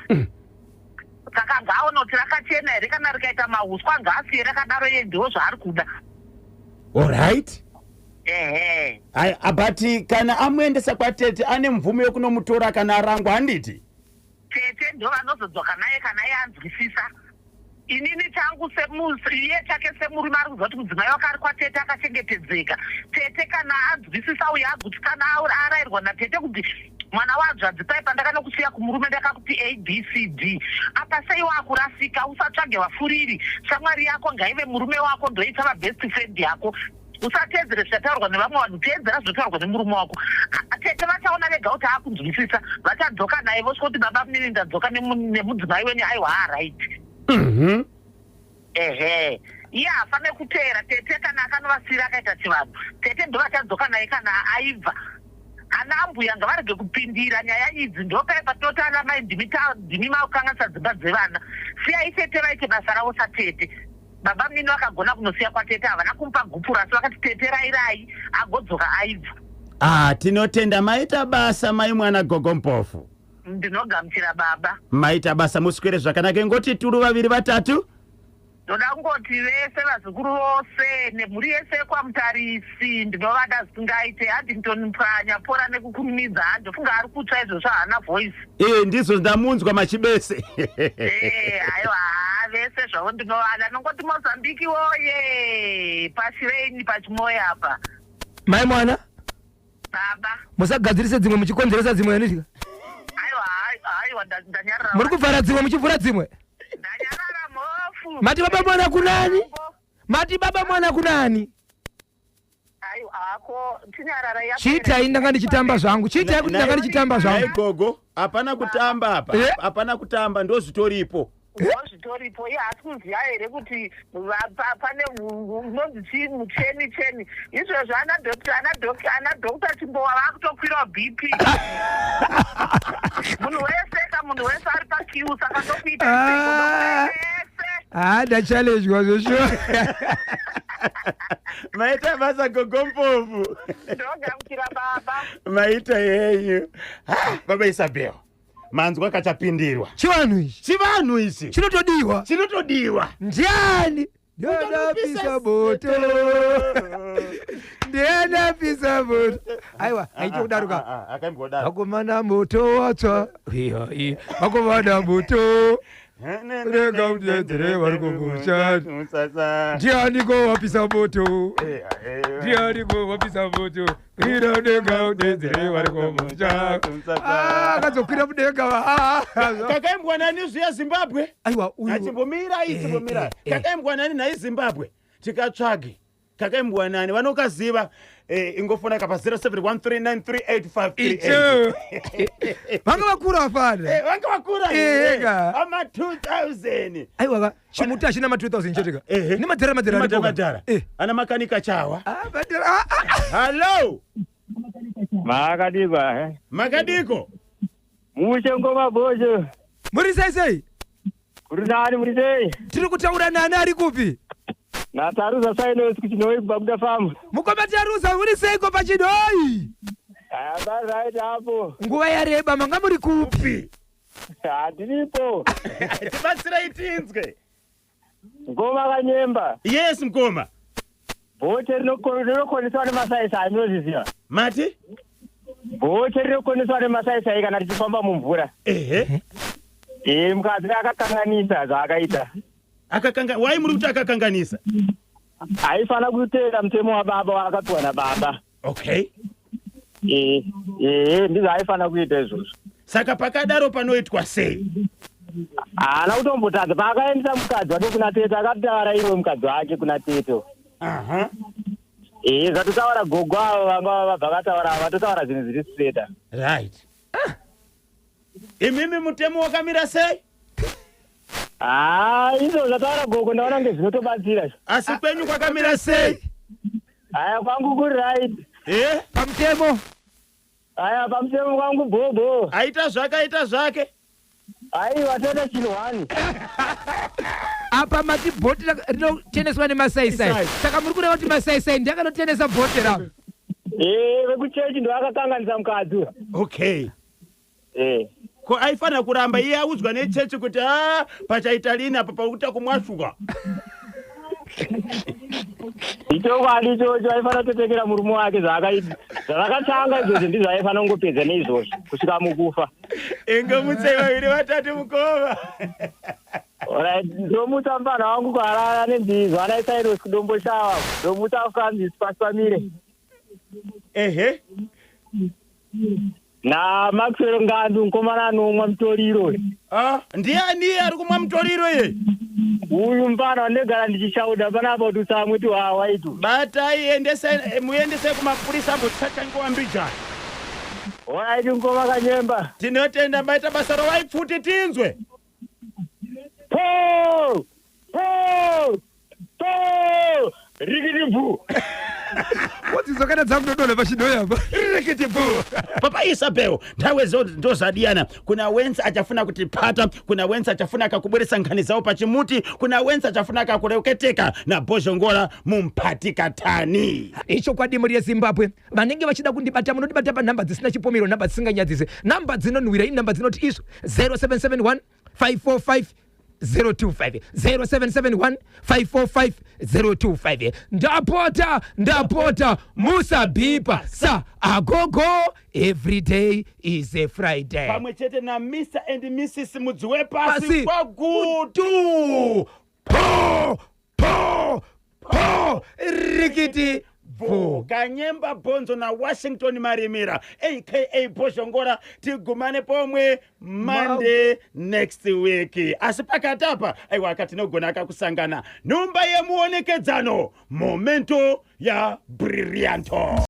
Saka ngaaone kuti rakachena here. Kana rikaita mahuswa, ngaasiye rakadaro, iye ndiwo zvaari kuda. Alright. Ehe. Aya, but kana amuendesa kwatete, ane mvumo yekunomutora kana arangwa, handiti? Tete ndo vanozodzoka naye kana iye anzwisisa. Inini changu iye chake semurume ari kuziva kuti mudzimai wake ari kwatete akachengetedzeka. Tete kana anzwisisa uye agutsikana, arayirwa natete kuti Mwana wadzvadzi pai pandakanokusiya kumurume ndakakuti A B C D. Apa sei wakurasika usatsvage vafuriri. Shamwari yako ngaive murume wako ndoichava best friend yako. Usateedzere zvichataurwa nevamwe vanhu teedzera zvinotaurwa nemurume wako. Tete vachaona vega kuti akunzwisisa vachadzoka naye vosvika kuti baba munini ndadzoka nemudzimai wenyu aiwa haaright. Ehe iye haafanire kuteera tete kana akanovasiira akaita chivanhu tete ndovachadzoka naye kana aibva. Ana ambuya ngavarege kupindira nyaya idzi ndopaye patinoti ana mai ndimi ta ndimi makukanganisa dzimba dzevana siyai tete vaite basa ravo satete. Baba munini vakagona kunosiya kwatete havana kumupa gupuro asi vakati tete rairai agodzoka aibva. Ah, tinotenda maita basa mai mwana gogo Mpofu. Ndinogamuchira baba. Maita basa muswere zvakanaka ingoti turu vaviri vatatu. Ndoda kungoti vese vazukuru vose nemhuri yese yekwaMutarisi ndinovada zvisingaite. Addington Mpwanya pora nekukurumidza haa ndofunga ari kutsva izvozvo haana voice. Eh ndizvo ndamunzwa machibese. Eh aiwa haa vese zvavo ndinovada. Nongoti Mozambique woye pashireni pachimoyo apa. Mai mwana. Baba. Musagadzirise dzimwe muchikonzeresa dzimwe anidya. Aiwa aiwa ndanyarara. Muri kuvhara dzimwe muchivhura dzimwe. Ndanyarara mhofu. Mati baba mwana kunani? Mati baba mwana kunani? Aiwa hako tinyarara ya. Chiitai ndanga ndichitamba zvangu. Chiitai kuti ndanga ndichitamba zvangu. Nhai gogo, hapana kutamba apa. Eh? Hapana kutamba ndozvitoripo. Ndozvitoripo iye haasi kuziva here kuti pane unonzi chii mucheni cheni izvozvo ana doctor ana doctor ana doctor chimbowa vakutokwirawo bp munhu wese ka munhu wese ari pakiu saka ndokuita ah. haa ndachallenjwa zveshuwa maita basa gogo mpofu ndogamuchira baba maita henyu baba isabel manzwa kachapindirwa chivanhu ichi chivanhu ichi chinotodiwa chinotodiwa ndiani ndianapisa moto ndianapisa moto aiwa aite kudaro ka ah, ah, akaimbodaro vakomana moto watsva vakomana moto Rega udedzere vari kumusha. Ndianiko wapisa moto? Ndianiko wapisa moto? Kwira mudenga udedzere vari kumusha. Ah, akazokwira mudenga va. Ah, ah. Kakaimbwa nani zviya Zimbabwe? Aiwa uyu. Achimbomira ichimbomira. Eh, eh, eh. Kakaimbwa nani nhai Zimbabwe? Tikatsvage. Kakaimbwa nani vanokaziva eh, ingofona kapa 0713938538. Icho. Vanga vakura vafana. Eh, vanga vakura Eh, here? ega. Ama 2000. Aiwa ka chimuti hachina ma 2000 chete ka. Ehe. Ni madhara madhara aripo ka. Madhara. Eh. Ana makanika chawa. Ah, madhara. Ah, ah. Hello. Makadikwa eh? Makadiko. Mushe ngoma bosho. Muri sei sei? Kuri nani muri sei? Tiri kutaura nani ari kupi? Nataruza Silos kuChinhoyi kuBabuda Farm. Mukoma Taruza muri seiko paChinhoyi? Hamba right apo. Nguva yareba manga muri kupi? Handiripo. Tibatsirai tinzwe. Ngoma kanyemba. Yes mkoma. Bote rinokoneswa nemasaisai munozviziva. Mati? Bote rinokoneswa nemasaisai kana richifamba mumvura. Ehe. Eh mukadzi akakanganisa zvaakaita. Akakanga why muri kuti akakanganisa? Aifana kuteera mutemo wababa waakapiwa nababa. Okay. Eh eh ndizvo aifana kuita izvozvo. Saka pakadaro panoitwa sei? Haana kutombotadza paakaendesa mukadzi wake kuna tete akataura iwe mukadzi wake kuna tete. Aha. Eh zvatotaura gogo avo vanga vabva vataura vatotaura zvinhu zviri straight. Right. Ah. Imimi mutemo wakamira sei? Haa izvo zvataura gogo ndaona kunge zvinotobatsira. Asi kwenyu kwakamira sei? Haya kwangu kuri right. Eh? Pamutemo. Haya pamutemo kwangu bhobho. Aita zvake aita zvake. Aiwa toita chinhu one. Apa mati bhoti rinoteneswa nemasaisai. Saka muri kureva kuti masaisai ndiye akanotenesa bhoti ravo. Eh vekuchechi ndo akakanganisa mukadzi. Okay. Eh. Ko aifanira kuramba iye audzwa nechechi kuti a pachaita lini apa pakuita kumwashuka. Ichokwadi ichocho aifanira kutotekera murume wake zvaakaita. Zvavakatanga izvozvo ndizvo aifanira kungopedza neizvozvo kusvika mukufa. Ingomutsei vaviri vatatu mukoma. Alright, ndomutsa mupfanha wangu kuHarare anonzi Zwanai Cyrus kuDomboshawa. Ndomutsa Francis Pasipamire. Ehe. NaMaxwell Ngandu, mukomana anomwa mutoriro. Ah, ndiani iye ari kumwa mutoriro iye? Uyu mfana wandinogara ndichishauda panapa kuti usamwe tuhawa itu. Batai endesai muendesei kumapurisa ambotsachangiwa mbijana. Horaiti mukoma Kanyemba. Tinotenda maita basa rovai pfuti tinzwe. Po! Po! Po! Rikiti bvu. Wodzidzoka dzakudodona pachidoi apa. Rikiti bvu. Papa Isabel, nthawe ndozadiyana. Kuna wense achafuna kuti pata, kuna wense achafuna kakubweresa nkhani zawo pachimuti, kuna wense achafuna kakuleketeka na Bhozhongora mumphatikatani. Ichokwadi mhuri yeZimbabwe, vanenge vachida kundibata munondibata panhamba dzisina chipomero, nhamba dzisinganyadzise, nhamba dzinonhuwira, inhamba dzinoti izvo 0771 545 025 0771 545 025. Ndapota, ndapota, musabhipa sa agogo. Every day is a Friday. Pamwe chete na Mr and Mrs Mudziwepasi Pasi. Kwagutu. Po po po, rikiti bvu. Kanyemba Bhonzo naWashington Marimira aka Bhozhongora. Tigumane pomwe Monday next week, asi pakati apa aiwa akatinogona akakusangana nhumba yemuonekedzano momento ya brillianto.